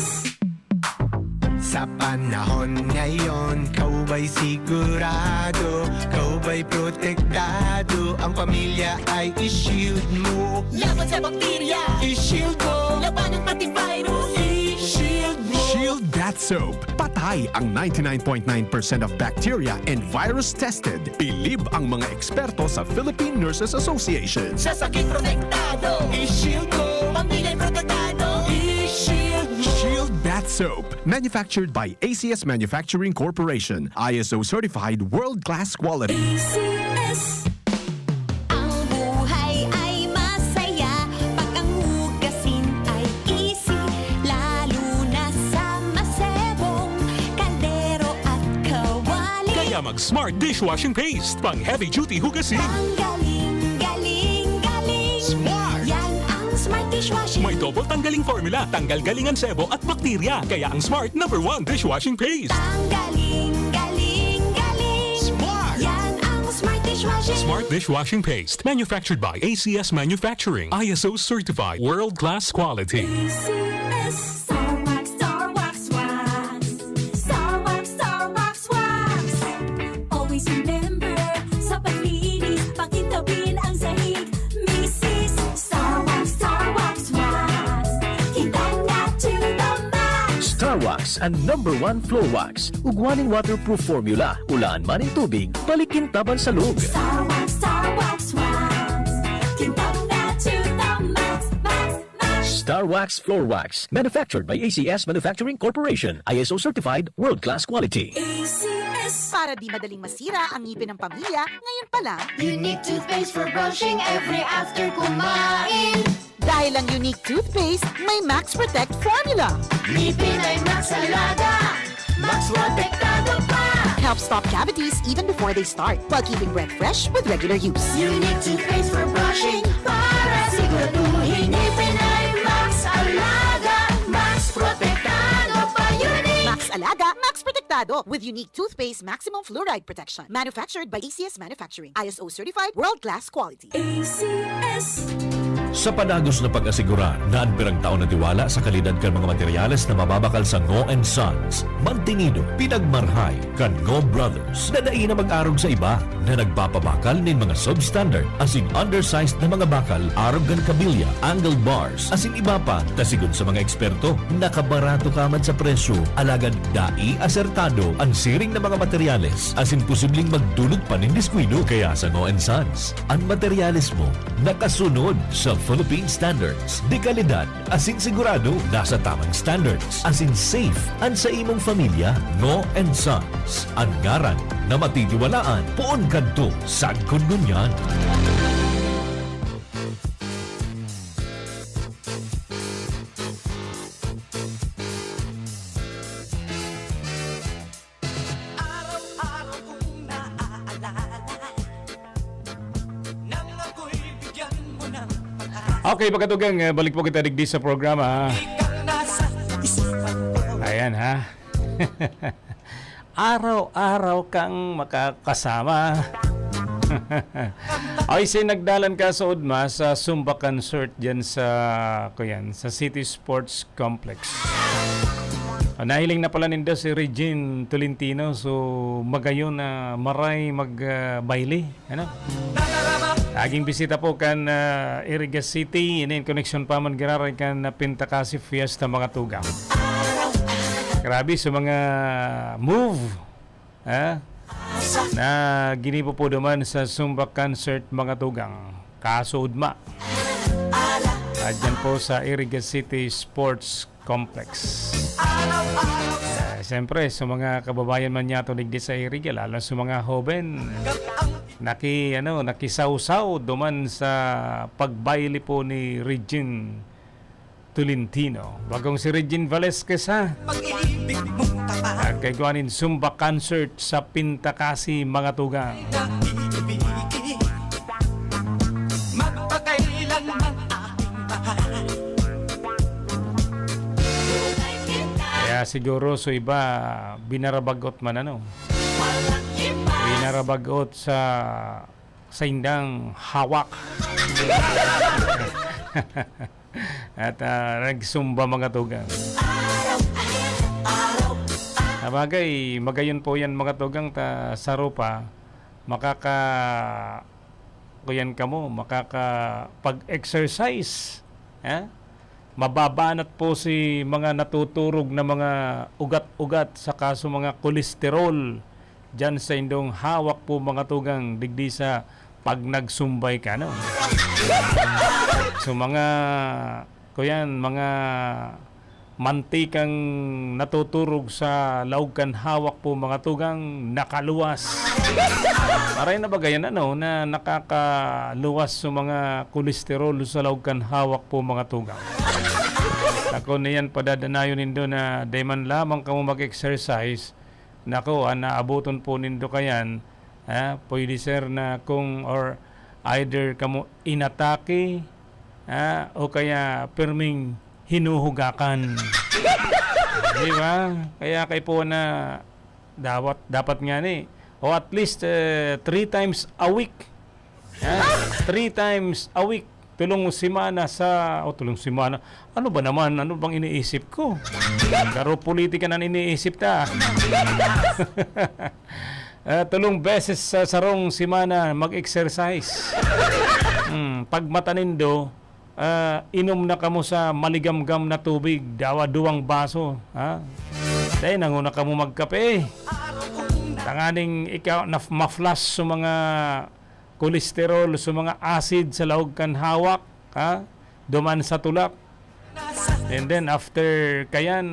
S. Sa panahon ngayon, kaw ba'y sigurado? Kaw ba'y protektado? Ang pamilya ay i-shield mo. Laban sa bakterya, i-shield mo. Labanan pati virus, i-shield mo. Shield Bath Soap. Patay ang ninety-nine point nine percent of bacteria and virus tested. Bilib ang mga eksperto sa Philippine Nurses Association. Sa sakit protektado, i-shield mo. Pamilya'y protektado, i-shield mo. Shield Bath Soap. Manufactured by A C S Manufacturing Corporation. I S O certified, world-class quality. A C S. Ang buhay ay masaya pag ang hugasin ay easy, lalo na sa masebong kaldero at kawali. Kaya mag Smart Dishwashing Paste, pang heavy duty hugasin. Ang galing, galing, galing. Smart! Yan ang Smart Dishwashing. May double tanggaling formula. Tanggal galing ang sebo at bakterya. Kaya ang Smart number one dishwashing paste. Ang galing, galing, galing. Smart! Yan ang Smart Dishwashing. Smart dishwashing paste. Manufactured by A C S Manufacturing. I S O certified. World class quality. A C S. Star Wax, Star Wax, Wax. Star Wax, Star Wax, Wax. Always remember, sa paglinis, pakintabin ang sahig. Misis, Star Wax, Star Wax, Wax. Kintab na to the max. Star Wax, ang number one floor wax. Ugwa nin waterproof formula. Ulaan man nin tubig, balik kintab an salog. Star Wax, Star Wax, Wax. Kintab na to the max, max, max. Star Wax Floor Wax. Manufactured by A C S Manufacturing Corporation. I S O certified, world class quality. A C S. Para di madaling masira ang ngipin ng pamilya, ngayon pa lang. Unique toothpaste for brushing every after kumain. Dahil ang Unique Toothpaste may Max Protect Formula. Ngipin ay Max Alaga, Max Protektado pa. Help stop cavities even before they start, while keeping breath fresh with regular use. Unique toothpaste for brushing para siguraduhin ngipin ay Max Alaga, Max Protektado pa. Unique! Max Alaga, Max Protektado with Unique Toothpaste Maximum Fluoride Protection. Manufactured by A C S Manufacturing. I S O certified, world-class quality. A C S. Sa padagos na pag-asigurar, daan pirang taon na tiwala sa kalidad kan mga materyales na mababakal sa Ngo and Sons. Mantinido, pinagmarhay kan Ngo Brothers na dai na mag-arog sa iba, na nagpapabakal nin mga substandard asin undersized na mga bakal, arog kan kabilya, angle bars, asin iba pa, ta sigon sa mga eksperto, nakabarato ka man sa presyo, alagad dai asertado an siring na mga materyales, asin posibleng magdulot pa nin diskuido. Kaya sa Ngo and Sons, an materyales mo nakasunod sa Philippine standards de kalidad asin sigurado nasa tamang standards asin safe an sa imong pamilya. Ngo and Sons, an ngaran na matitiwalaan poon kadto sagkod ngunyan. Araw-araw kong naaalala nang ako'y bigyan mo ng pag-asa. Okay, mga katugang, eh, balik po kita digdi sa programa. Ikaw nasa isipan ko. Ayan, ha? Araw-araw kang makakasama. Ay, si nagdalan ka sa Udma sa Zumba concert dyan sa, kuyan, sa City Sports Complex. Ah, nahiling na pala ninda si Regine Tolentino. So, magayon na maray mag, ah, baile, ano? Naging bisita po kan, ah, Iriga City, ini in koneksyon pa man giraray kan Pintakasi Fiesta, mga tugang. Grabe sa mga move, ha? Na ginibo po duman sa Zumba concert, mga tugang. Kaso ugma. Ah, dyan po sa Iriga City Sports Complex. Ah, siyempre, sa mga kababayan man niyato digdi sa Iriga, lalo sa mga hoben, naki-, ano, nakisawsaw duman sa pagbaile po ni Regine Tolentino. Bagong si Regine Velasquez, ha? Pag-ibig mong tapat. Nagkaigwa nin Zumba concert sa Pintakasi, mga tugang. Nag-iibig. Magpakailanman aking mahal. Kaya siguro so iba, binarabagot man, ano? Walang iba. Binarabagot sa, sa indang hawak. At, ah, nag-Zumba, mga tugang. Sabagay, magayon po yan, mga tugang, ta saro pa, makaka-, kuyan kamo, makakapag-exercise, ha? Mababanat po si mga natuturog na mga ugat-ugat, saka sa mga kolesterol diyan sa indong hawak po, mga tugang, digdi sa pag nagsumbay ka, no? So, mga, kuyan, mga mantikang natuturog sa laog kan hawak po, mga tugang, nakaluwas. Aray na ba gayan, ano, na nakakaluwas sa mga kolesterol sa laog kan hawak po, mga tugang? Ako na yan, padadanayon nindo na dai man lamang kamo mag-exercise, nako, ah, naaboton po nindo kayan, ah, pwede, sir, na kung or either kamo inatake, ah, o kaya pirming hinuhugakan. Di ba? Kaya kaipuhan na dapat, dapat nga ni, o at least, eh, three times a week. Ah, three times a week. Tulong semana sa, o tulong semana. Ano ba naman? Ano bang iniisip ko? Garo politika na iniisip ta. Ah, tulong beses sa sarong semana mag-exercise. Hmm, pag mata nindo, ah, inom na kamo sa maligamgam na tubig, dawa duwang baso, ha? Dai na nguna kamo magkape. Tanganing ikaw na ma-flush sa mga kolesterol, sa mga acid sa laog kan hawak, ha? Duman sa tulak. And then after kayan,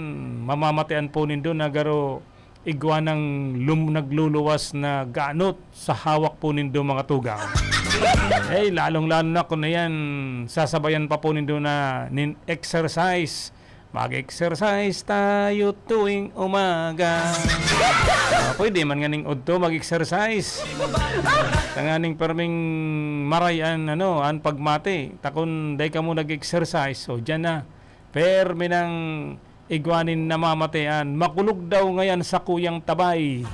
mamamatian po nindo na garo igwa nang lum-, nagluluwas na ganot sa hawak po nindo, mga tugang. Eh, lalong-lalo na kung ayan, sasabayan pa po nindo na nin exercise. Mag-exercise tayo tuwing umaga. Ah, pwede man nganing udto mag-exercise. Tanganing perming maray an, ano, an pagmati. Takon dai kamo nag-exercise. O, diyan na. Permi nang igwa nin namamatean, makulog daw ngayan sakuyang tabay.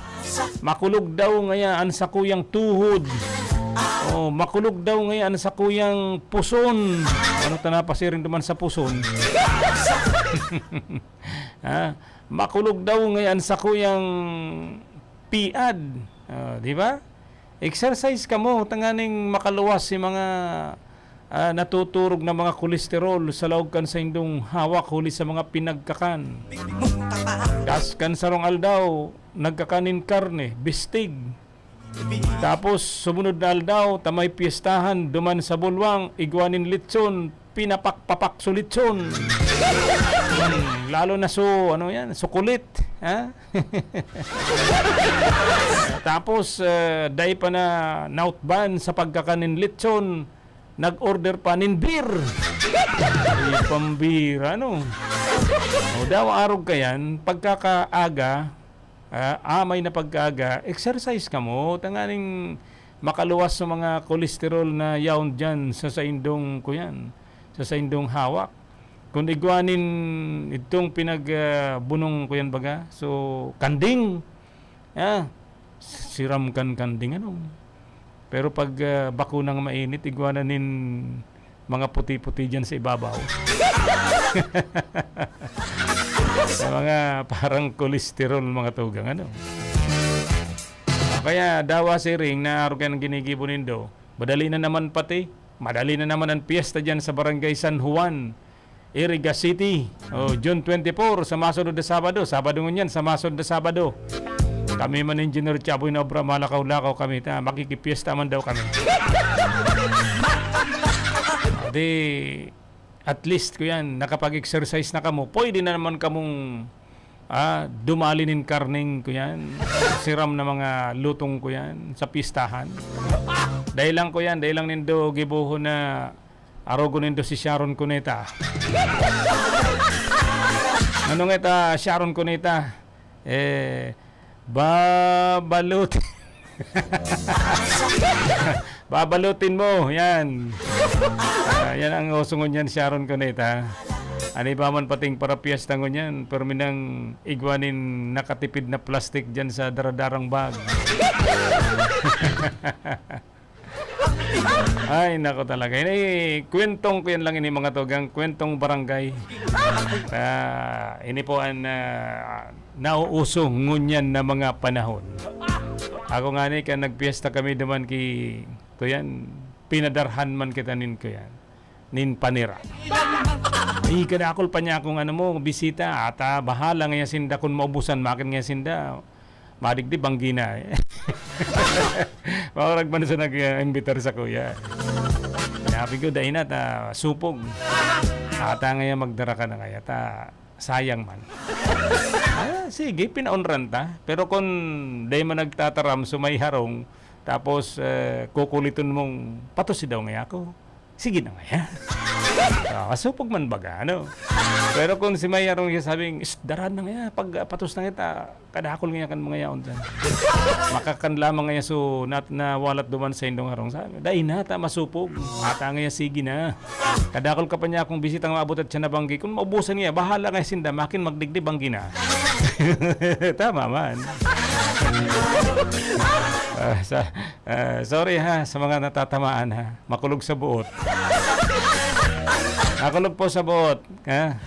Makulog daw ngayan sakuyang tuhod. Oh, makulog daw ngayan sakuyang puson. Ano ta napasiring duman sa puson? Ha? Makulog daw ngayan sakuyang piad. Oh, di ba? Exercise kamo tanganing makaluwas si mga, ah, natuturog na mga kolesterol sa laog kan saindong hawak huli sa mga pinagkakan. Kas kan sarong aldaw, nagkakan nin karne, bistig. Tapos, sumunod na aldaw, ta may piyestahan, duman sa bulwang, igwa nin litson, pinapakpapak so litson. Hmm, lalo na so, ano yan, sukulit, ha? Tapos, eh, dai pa na nautban sa pagkakan nin litson, nag-order pa nin beer. Ay, pambira, no? O, daw arog ka yan, pagkakaaga, ah, amay na pagkaaga, exercise kamo, tanganing makaluwas sa mga kolesterol na yaon diyan sa saindong, kuyan, sa saindong hawak. Kung igwa nin itong pinag, ah, bunong, kuyan baga, so, kanding, ah, siram kan kanding, ano. Pero pag, ah, bako nang mainit, igwa na nin mga puti-puti diyan sa ibabaw. Sa mga parang kolesterol, mga tugang, ano. Kaya dawa siring na arog yan ang ginigibo nindo. Madali na naman pati. Madali na naman ang piyesta diyan sa Barangay San Juan, Iriga City. Oh, June twenty-four, sa masunod na Sabado. Sabado ngunyan, sa masunod na Sabado. Kami man, Engineer Chaboy na obra, malakaw-lakaw kami. Ta, makikipiyesta man daw kami. Di, at least, kuyan, nakapag-exercise na kamo. Pwede na naman kamong, ah, dumali nin karning, kuyan, siram na mga lutong, kuyan, sa pistahan. Dahil lang, kuyan, dahil lang nindo gibohon na arogon nindo si Sharon Cuneta. Ano nga ita, Sharon Cuneta? Eh, babalut. Babalutin mo, yan. Ah, yan ang uso ngunyan, Sharon Cuneta. Ano pa man pating para piyesta ngunyan, pero minang igwa nin nakatipid na plastic dyan sa daradarang bag. Ay, nako talaga. Ini, kwentong ko yan lang ini, mga tugang, kwentong barangay. Ah, ini po ang, ah, nauuso ngunyan na mga panahon. Ako nga ni, kan nagpiyesta kami duman ki, kuyan, pinadarhan man kita nin, kuyan, nin panira. Ay, kadakol pa niya akong, ano mo, bisita. Ata, bahala nga yan sinda kun maubusan, makin nga yan sinda. Madigdi, banggi na, eh. Maurag man sa nag-imbitar sa kuya. Sabi ko, "Dai na, ta, supog. Ata nga yan, magdara ka na kaya, ta, sayang man." Ah, sige, pinaunran ta. Pero kung dai man nagtataram, so may harong, tapos, eh, kukuliton mong, "Patusi daw nga ako." Sige na ngaya. Ah, masupog man baga, ano? Pero kung si May arong siya sabing, "Is, dara na ngaya, pag, ah, patos na kita, kadakol ngaya kan mga yaon dyan." Makakan lamang ngaya so, nat-, nawalat duman sa indong harong. Sabi, "Dai na, ta masupog. Ata ngaya, sige na. Kadakol ka pa niya akong bisita nga maabot at siya nabanggi. Kung maubusan ngaya, bahala ngaya sinda, makin magdigdi, banggi na." Tama man. Ah, sa, ah, sorry ha, sa mga natatamaan ha. Makulog sa buot. Makulog po sa buot, ha?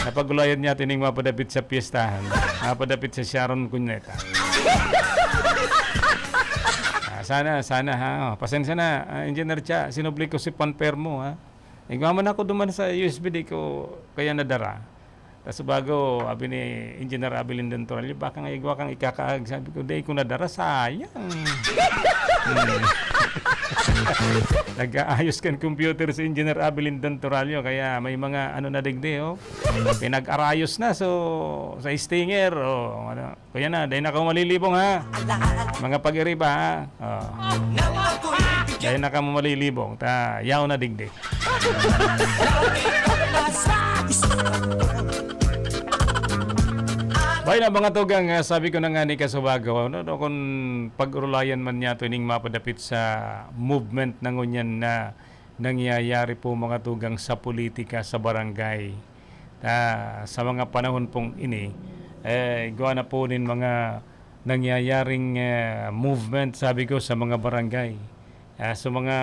Napagulayan niya tining mapadapit sa piyestahan. Mapadapit sa Sharon Cuneta. Ah, sana, sana ha. Oh, pasensya na, ah, Engineer Cha, sinubli ko si Panpermo ha. Igwa man ako duman sa U S B, di ko kaya nadara. Tas bago, abi ni Engineer Abelin Dentoralio, "Baka nga igwa kang ikakaag." Sabi ko, "Dai ko nadara, sayang." Hmm. Nag-aayos kan computer si Engineer Abelin Dentoralio, kaya may mga ano na digdi, oh. Pinag-arayos na, so, sa stinger, oh, ano. Kuya na, dai na kamo malilibong, ha? Mga pag-iriba, ha? Oh. Dai na kamo malilibong, ta yaon na digdi. Bay na, mga tugang, ah, sabi ko na nga ni Kasubago, ano, no, kung pag-urulayan man niya to ining mapadapit sa movement na ngunyan na nangyayari po, mga tugang, sa politika sa barangay. Ah, sa mga panahon pong ini, eh, igwa na po nin mga nangyayaring, eh, movement, sabi ko, sa mga barangay. Ah, sa mga,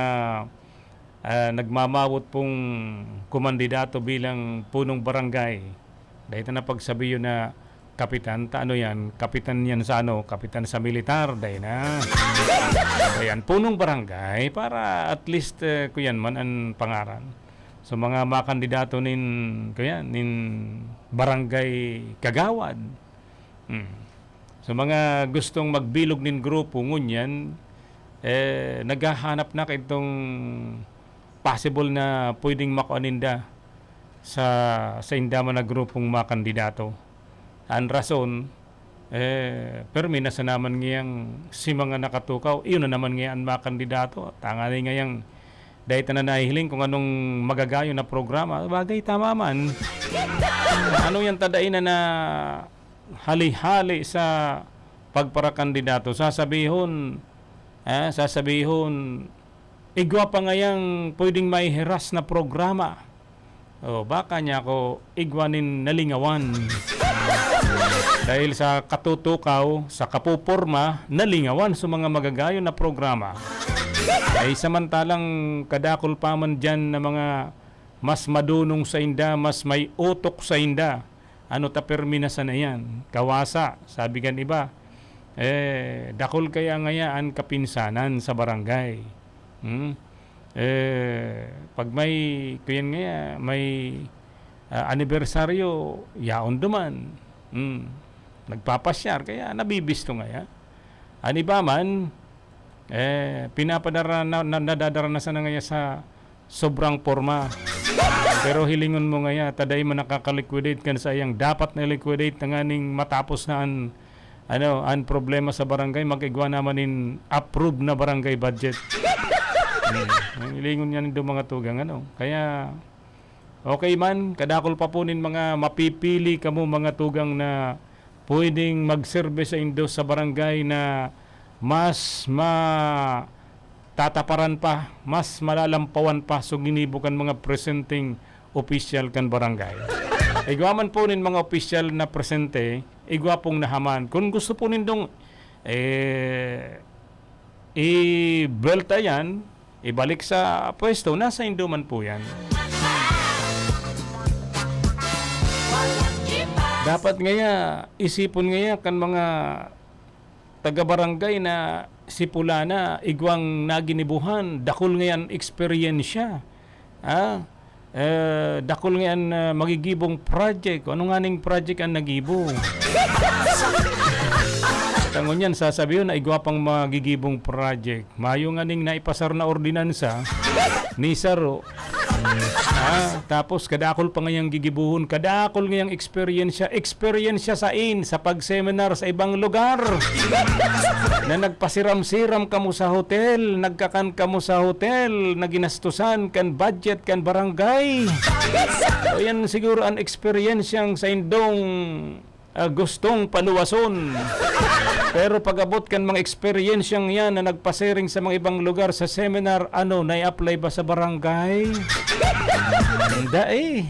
ah, nagmamawot pong kumandidato bilang punong barangay. Dahil na pagsabi yun na kapitan, ta ano yan? Kapitan yan sa ano? Kapitan sa militar, dai na. Ayan, punong barangay, para at least, eh, kuyan man ang pangaran. So, mga makandidato nin, kuyan, nin barangay kagawad. Hmm. So, mga gustong magbilog nin grupo, ngunyan, eh, naghahanap na kaitong possible na pwedeng makua ninda sa, sa inda man na grupong makandidato. Ang rason, eh, permi na sa naman ngayang si mga nakatukaw, iyon na naman ngayon ang makandidato. Tangani ngayang dahil na nahihiling kung anong magagayon na programa. Bagay, tama man. Ano yan tadain na, na hali-hali sa pagparakandidato? Sasabihon, eh, sasabihon, igwa pa ngayang pwedeng maihiras na programa. O, baka niya ako igwa nin nalingawan. Dahil sa katutukaw, sa kapuporma, nalingawan sa mga magagayon na programa. Ay, samantalang kadakol pa man diyan na mga mas madunong sa inda, mas may utok sa inda. Ano ta permi na sana yan? Kawasa, sabi kan iba. Eh, dakol kaya ngaya an kapinsanan sa barangay. Hmm? Eh, pag may, kuyan ngaya, may, ah, anibersaryo, yaon duman. Hmm. Nagpapasyar, kaya nabibisto ngaya. An iba man, eh, pinapadara na, na, nadadara na sana ngaya sa sobrang porma. Pero hilingon mo ngaya, ta dai man nakaka-liquidate kan saiyang dapat na liquidate, tanganing matapos na an, ano, an problema sa barangay, mag-igwa naman nin approved na barangay budget. Hmm. Ang hilingon niya nindo, mga tugang, ano. Kaya, okay man, kadakol pa po nin mga mapipili kamo, mga tugang, na pwedeng magserbe sa indo sa barangay na mas matataparan pa, mas malalampawan pa so ginibo kan mga presenteng opisyal kan barangay. Igwa man po nin mga opisyal na presente, igwa pong nahaman. Kung gusto po nindong, eh, ibelta yan, ibalik sa pwesto, nasa indo man po yan. Dapat ngaya, isipon ngaya kan mga taga-barangay na si pulana, igwang naginibuhan, dakul ngayan eksperyensya. Ah, eh, dakul ngayan, ah, magigibong project. Ano nga ning project ang nagibo? Tangon yan, sasabihon na igwa pang magigibong project. Mayo nga ning naipasar na ordinansa, ni Saro. Ah, tapos kadakol pa ngayang gigibuhon, kadakol ngayang eksperyensya, eksperyensya sa in, sa pag-seminar sa ibang lugar. na nagpasiram-siram kamo sa hotel, nagkakan kamo sa hotel, na ginastusan kan budget kan barangay. So, yan siguro an eksperyensyang saindong, ah, gustong paluwason. Pero pag-abot kan mga eksperyensyang yan na nagpasiring sa mga ibang lugar sa seminar, ano, nai-apply ba sa barangay? Hindi eh.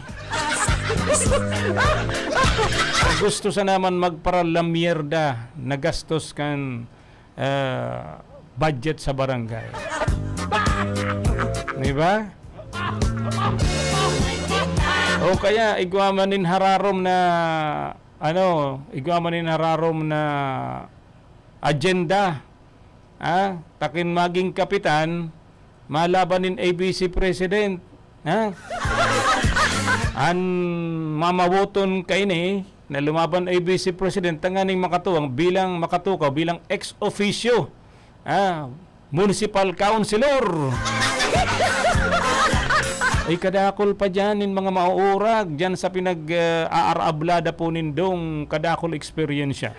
Gusto sa naman magparalamyerda na gastos kan, ah, budget sa barangay. Di ba? O kaya, igwa man nin hararom na, ano, igwa man nin hararom na agenda. Ah, takin maging kapitan, malaban nin A B C president. Ha? An mamawoton kaini na lumaban A B C president tanganing makatuwang bilang, makatukaw bilang ex officio, ah, municipal councilor. Ay, kadakol pa dyan nin mga mauurag dyan sa pinag, ah, aarablada po nindong kadakol eksperyensya.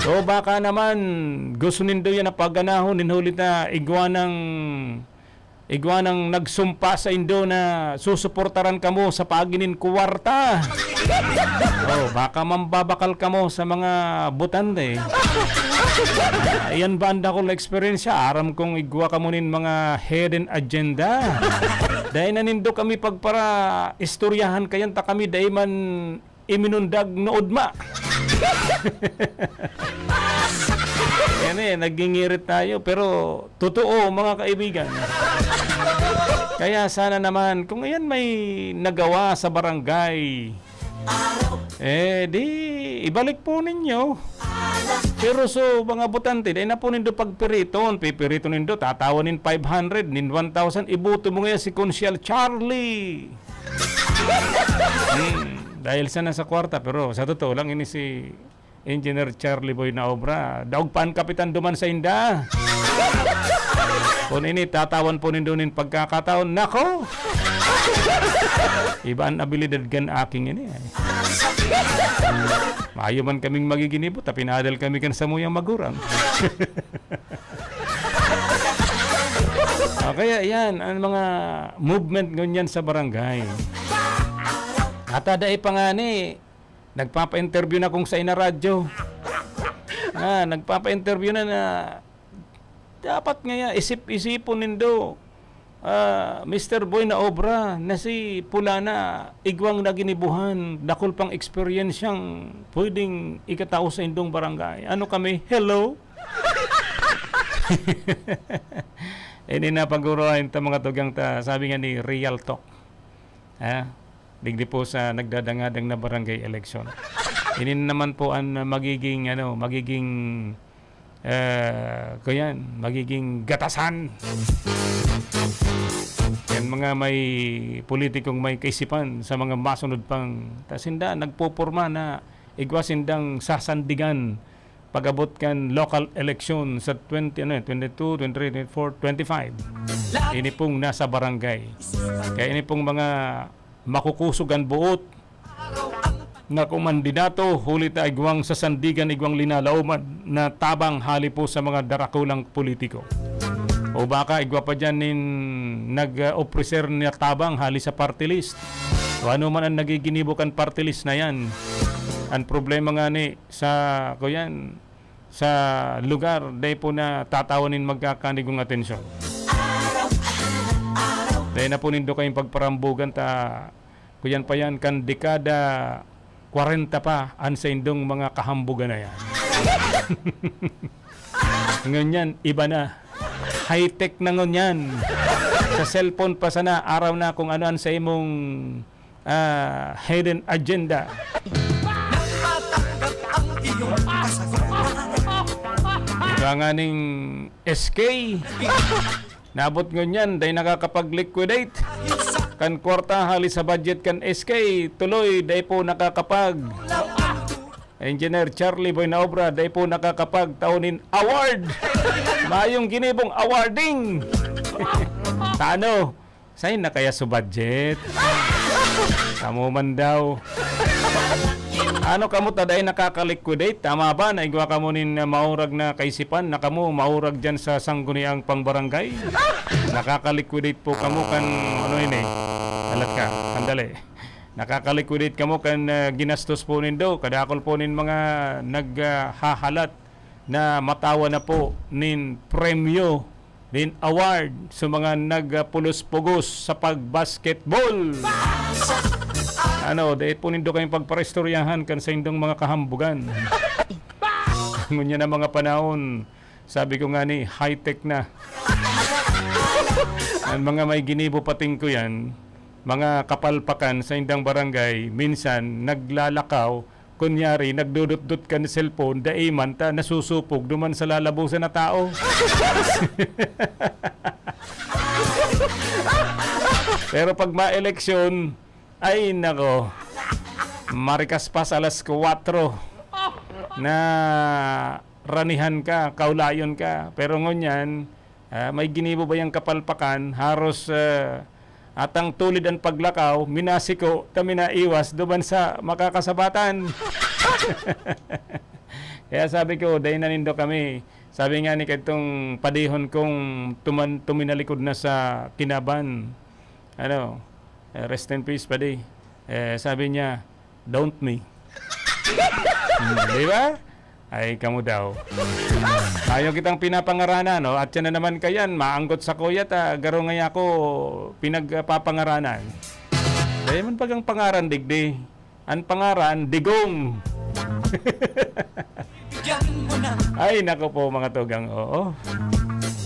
So, baka naman gusto nindo yan na paganahon, nin huli ta igwa ng, igwa ng nagsumpa sa indo na susuportaran kamo sa paagi nin kwarta. Oh, baka mambabakal kamo sa mga botante. Ayan ba ang dakul na eksperyensya? Aram kong igwa kamo nin mga hidden agenda. Dai na nindo kami pagpara-istoryahan kayan ta kami dai man iminundag nood ma. Yan eh, nagingirit tayo. Pero totoo, mga kaibigan. Kaya sana naman, kung ayan may nagawa sa barangay, eh, di, ibalik po ninyo. Pero so, mga botante, dai na po nindo pagpiriton. Pipiriton nindo, tatawan nin five hundred, nin one thousand, iboto mo ngayon si Konsyal Charlie. Hmm, dahil sana sa kwarta, pero sa totoo lang, ini si Engineer Charlie Boy na obra. Daog pa an kapitan duman sa inda. Kung ini, tatawan po nindo nin pagkakataon. Nako! Iba an abilidad kan aking ini, ay. Mayo man kaming magiginibo, ta pinadal kami kan samuyang magurang. Ah, kaya yan, ang mga movement ngunyan sa barangay. At, ah, dai pa ngani, nagpapa-interview na kung sa ina radyo. Ah, nagpapa-interview na na dapat ngaya isip-isipon nindo. Ah, Mister Boy na obra na si Pulana, igwang na ginibuhan, dakul pang eksperyensyang pwedeng ikatao sa indong barangay. Ano kami? Hello? Ini na pag-uruhan ta mga tugang ta, sabi nga ni Real Talk. Ha? Digdi po sa nagdadangadang na barangay election. Ini naman po ang magiging, ano, magiging, eh, kuyan, magiging gatasan. Yan mga may politikong may kaisipan sa mga masunod pang, ta sinda nagpoporma na igwa sindang sasandigan pag-abot kan local election sa twenty, ano, twenty-two, twenty-three, twenty-four, twenty-five. Ini pong nasa barangay. Kaya ini pong mga makukusog an boot na kumandidato, huli ta igwang sasandigan, igwang linalaoman na tabang hali po sa mga darakulang politiko. O baka igwa pa dyan nin nag-opreser na tabang hali sa party list. O ano man ang nagiginibo kan party list na yan. Ang problema nga ni sa, kuyan, sa lugar, dai po na tatawan nin magkakanigong atensyon. Dai na po nindo kayong pagparambugan ta, kuyan pa yan, kan dekada kwarenta pa, an saindong mga kahambugan na yan. Ngunyan, iba na. High-tech na ngunyan. Sa cellphone pa sana, aram na kung ano an sa imong ah, hidden agenda. Ika nga ning S K, nabot ngunyan, dai nakakapag-liquidate kan kwarta hali sa budget kan S K, tuloy, dai po nakakapag Engineer Charlie Boy na obra, dai po nakakapag taon nin award. Mayong ginibong awarding. Tano, Sain na kaya su budget? Kamo man daw. Ano kamo ta dai nakaka-liquidate? Tama ba na igwa kamo nin, ah, maurag na kaisipan na kamo maurag diyan sa sangguniang pangbarangay? Nakaka-liquidate po kamo kan ano ini? Halat ka, sandali. Nakaka-liquidate kamo kan, ah, ginastos po nindo, kadakol po nin mga naghahalat na matawa na po nin premyo, nin award sa mga nagpulos-pugos sa pag-basketball. Ano, dai po nindo kayong pagparistoryahan kan saindong mga kahambugan. Ngunyan na mga panahon, sabi ko nga ni, high-tech na. Ang mga may ginibo pating ko yan, mga kapalpakan sa indang barangay, minsan naglalakaw, kunyari, nagdudutdot kan cellphone, dai man ta nasusupog duman sa lalabosan na tao. Pero pag ma-eleksyon, ay nako, marikas pa sa alas kwatro na ranihan ka, kaulayon ka. Pero ngunyan, ah, may ginibo ba yang kapalpakan? Haros, ah, atang tulid an paglakaw, minasiko ta minaiwas duman sa makakasabatan. Kaya sabi ko, "Dai na nindo kami." Sabi nga ni kadtong padihon kong tuman-, tuminalikod na sa kinaban, ano, eh, rest in peace, padi. Eh, sabi niya, "Don't me." Hmm, di ba? Ay, kamo daw. Ayaw kitang pinapangaranan, no? At yan na naman kayan, maanggot sa kuya ta, garo ngaya ako pinagpapangaranan. Dahil man bagang pangaran, digdi. Ang pangaran, Digong. Ay, nako po, mga tugang, oo.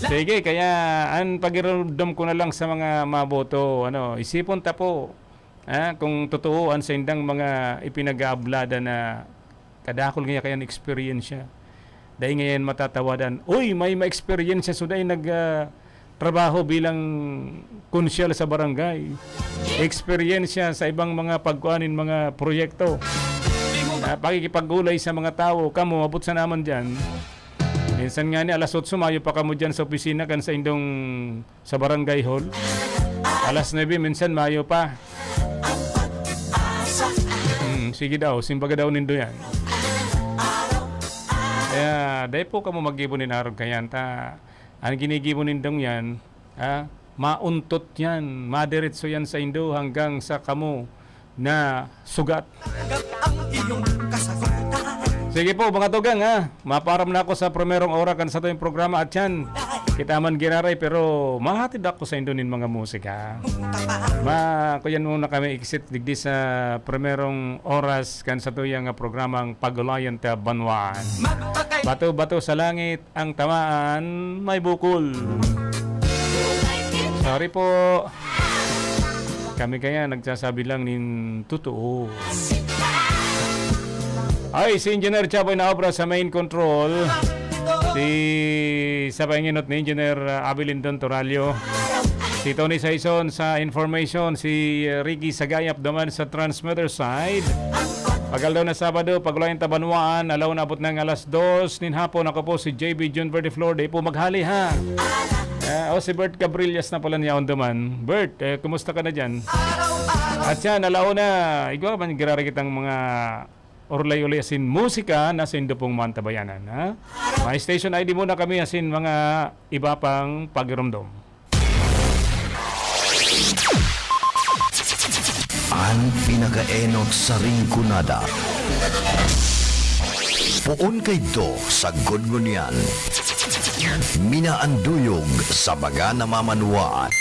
Sige, kaya ang pagirumdom ko na lang sa mga maboto, ano, isipon ta po, ah, kung totoo ang saindang mga ipinag-aablada na kadakol ngaya kayan eksperyensya. Dai ngayan matatawadan, "Uy, may maeksperiensya so dai nag, ah, trabaho bilang konsyal sa barangay. Eksperyensya sa ibang mga pagkuan nin mga proyekto." Ah, pakikipag-ulay sa mga tawo, kamo, abot sa naman diyan. Minsan nga ni alas otso, mayo pa kamo diyan sa opisina kan saindong sa barangay hall. Alas nuebe, minsan mayo pa. Hmm, sige daw, simbaga daw nindo yan. Kaya, dai po kamo maggibo nin arog kayan, ta an ginigibo nindong yan, ha, mauntot yan, madiretso yan sa indo hanggang sa kamo na sugat. Ang iyong kasagutan. Sige po, mga tugang, ha. Maparam na ako sa primerong ora kan satuyang programa at yan. Kita man giraray, pero mahatid ako sa indo nin mga musika. Ma, kuyan muna kami exit digdi sa primerong oras kan satuyang programang Pagulayan ta Banwaan. Bato-bato sa langit, ang tamaan may bukol. Sorry po. Kami kaya nagsasabi lang nin totoo. Ay, si Engineer Chaboy na obra sa main control. Si, sa painginot ni Engineer, uh, Abel Lindon Toralio. Si Tony Saison sa information. Si, uh, Ricky Sagayap naman sa transmitter side. Pag-aldaw na Sabado, Pagulayan ta Banwaan, alaw na abot ng alas dos nin hapon. Ako po si J B Jun Verdeflor. Di po maghali, ha? Ah, oh, si Bert Cabrillas na pala niya on demand. Bert, eh, kumusta ka na dyan? At yan, alauna, igwa man girari kitang mga orlay-ulay asin musika na sa indo pong mantabayanan, ha? May station I D muna kami asin mga iba pang pagiromdom. An pinakaenot sa Rinconada. Poon kaidto sagkod ngunyan. Minaanduyog sa mga namamanwaan.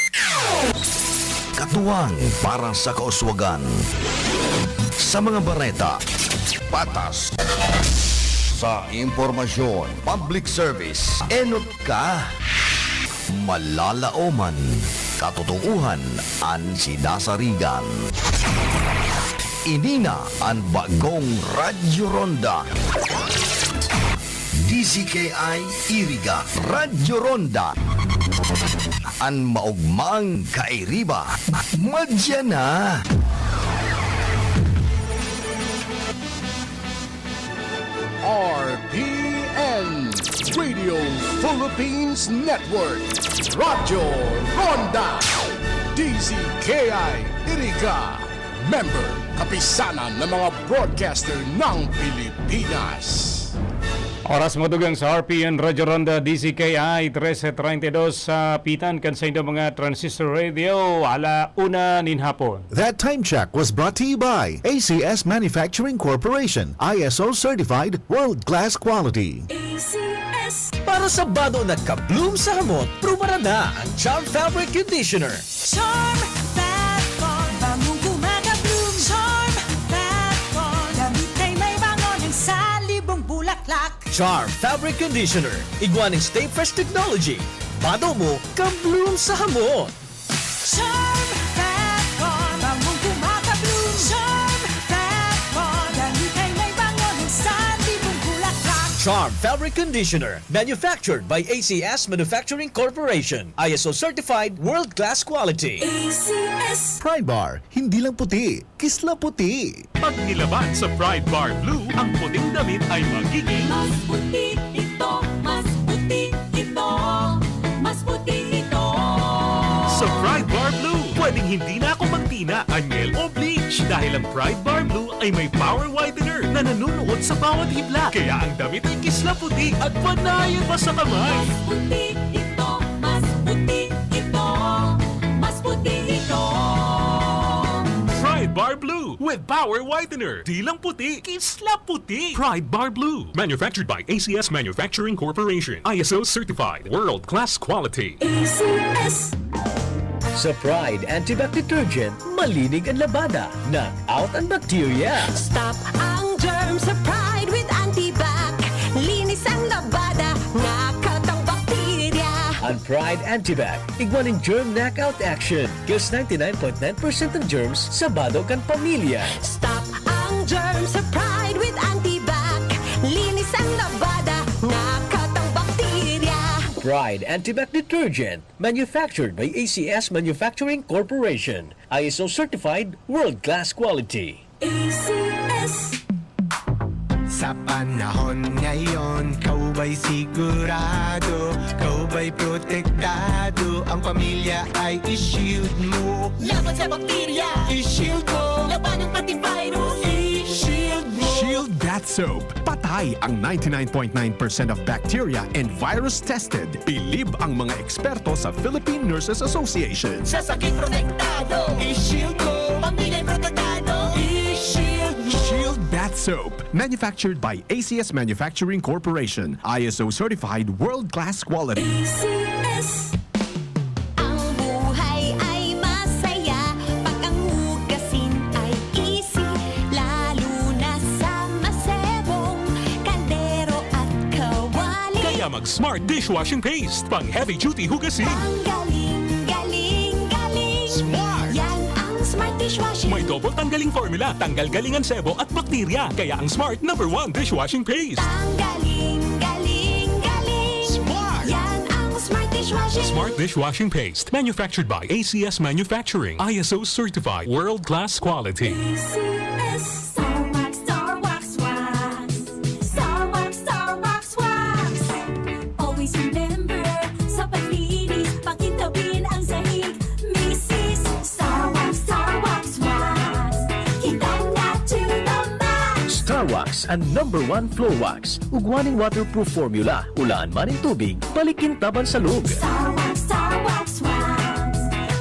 Katuwang para sa kauswagan. Sa mga bareta, patas. Sa impormasyon, public service, enot ka. Malalaoman, katotoohan an sinasarigan. Ini na an bagong Radyo Ronda. D Z K I Iriga, Radyo Ronda. An maogmang kairiba, madya na. R P N, Radio Philippines Network, Radyo Ronda, D Z K I Iriga, Member, kapisanan ng mga broadcaster ng Pilipinas. Oras madugang sa R P N Radyo Ronda, D Z K I, trese treinta y dos sa pitan kan saindo mga transistor radio, ala una nin hapon. That time check was brought to you by A C S Manufacturing Corporation, I S O certified, world-class quality. A C S. Para sa bado na ka-bloom sa hamot, prubaran na ang Charm Fabric Conditioner. Charm Fat Bar, bangong gumagabloom. Charm Fat Bar, damit ay may bango ng salibong bulaklak. Charm Fabric Conditioner, igwa nin Stay Fresh Technology. Bado mo, ka-bloom sa hamot. Charm Fat Bar, bangong gumagabloom. Charm Fat Bar, damit ay may bango ng salibong bulaklak. Charm Fabric Conditioner, manufactured by A C S Manufacturing Corporation. I S O certified, world-class quality. A C S. Pride Bar, hindi lang puti, kisla puti. Pag nilaban sa Pride Bar Blue, ang puting damit ay magiging mas puti ito, mas puti ito, mas puti ito. Sa Pride Bar Blue, pwedeng hindi na ako magtina, anyel o bleach dahil ang Pride Bar Blue ay may power whitener na nanunuot sa bawat hibla. Kaya ang damit ay kisla puti at panayan pa sa kamay. Mas puti ito, mas puti ito, mas puti ito. Pride Bar Blue with Power Whitener. Di lang puti, kisla puti. Pride Bar Blue. Manufactured by A C S Manufacturing Corporation. I S O certified. World class quality. A C S. Sa Pride Antibac Detergent, malinig ang labada. Knock out ang bakterya. Stop ang germ sa Pride with Antibac. Linis ang labada, knock out ang bakterya. Ang Pride Antibac, igwa nin germ knockout action. Kills ninety-nine point nine percent ng germs sa bado kan pamilya. Stop ang germ sa Pride with Antibac. Linis ang labada, knock out ang bakterya. Pride Antibac Detergent, manufactured by A C S Manufacturing Corporation. I S O certified, world-class quality. A C S. Sa panahon ngayon, ikaw ba'y sigurado, ikaw ba'y protektado, ang pamilya ay i-shield mo. Laban sa bakterya, i-shield mo. Laban ng antivirus, i-shield mo. Shield Bath Soap. Patay ang ninety-nine point nine percent of bacteria and virus tested. Bilib ang mga eksperto sa Philippine Nurses Association. Sa sakit protektado, i-shield mo. Pamilya protektado, i-shield mo. Shield Bath Soap. Manufactured by A C S Manufacturing Corporation. I S O certified, world-class quality. A C S. Ang buhay ay masaya pag ang hugasin ay easy, lalo na sa masebong kaldero at kawali. Kaya mag Smart Dishwashing Paste, pang heavy duty hugasin. Ang galing, galing, galing. Smart. Yan ang Smart Dishwashing. May double tanggaling formula, tanggal galing ang sebo at bakterya. Kaya ang Smart number one dishwashing paste. Ang galing, galing, galing. Smart. Yan ang Smart Dishwashing. Smart Dishwashing Paste. Manufactured by A C S Manufacturing. I S O certified. World-class quality. A C S. Star Wax, Star Wax Wax. Star Wax, Star Wax Wax. Always remember, sa paglinis, pakintabin ang sahig. Misis, Star Wax, Star Wax Wax. Kintab na to the max. Star Wax, ang number one floor wax. Ugwa nin waterproof formula, ulaan man nin tubig, balik kintaban sa log. Star Wax, Star Wax Wax.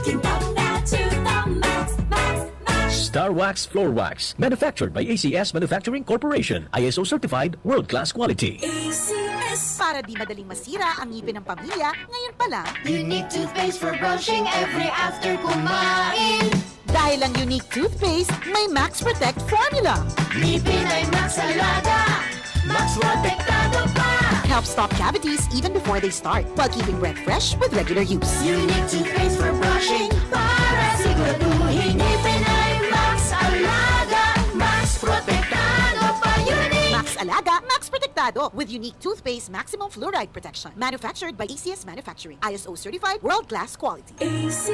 Kintab na to the max, max, max. Star Wax Floor Wax. Manufactured by A C S Manufacturing Corporation. I S O certified, world-class quality. A C S. Para di madaling masira ang ngipin ng pamilya, ngayon pa lang. Unique toothpaste for brushing every after kumain. Dahil ang Unique Toothpaste may Max Protect Formula. Ngipin ay Max Alaga, Max Protektado pa. Helps stop cavities even before they start, while keeping breath fresh with regular use. Unique Toothpaste for brushing, para siguraduhin ngipin ay Max Alaga, Max Protektado pa. Unique! Max Alaga, Max Protektado with Unique Toothpaste Maximum Fluoride Protection. Manufactured by A C S Manufacturing. I S O certified, world-class quality. A C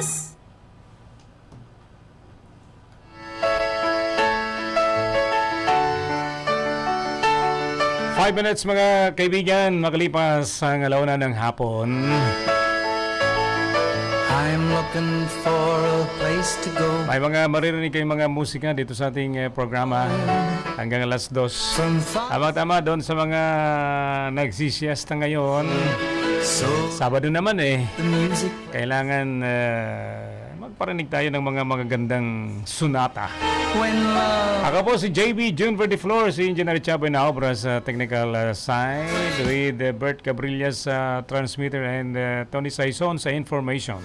S. Five minutes, mga kaibigan, makalipas ang alauna ng hapon. I'm looking for a place to go. May mga maririnig kayong mga musika dito sa ating eh, programa hanggang alas dos. From far Tama-tama doon sa mga nagsisiesta ngayon. so Sabado naman eh. the music Kailangan eh, magparinig tayo ng mga magagandang sunata. when love Ako po si J B June Verdiflor, si Engineer Chaboy na obra sa technical uh, side with uh, Bert Cabrillas sa transmitter and uh, Tony Saison sa information.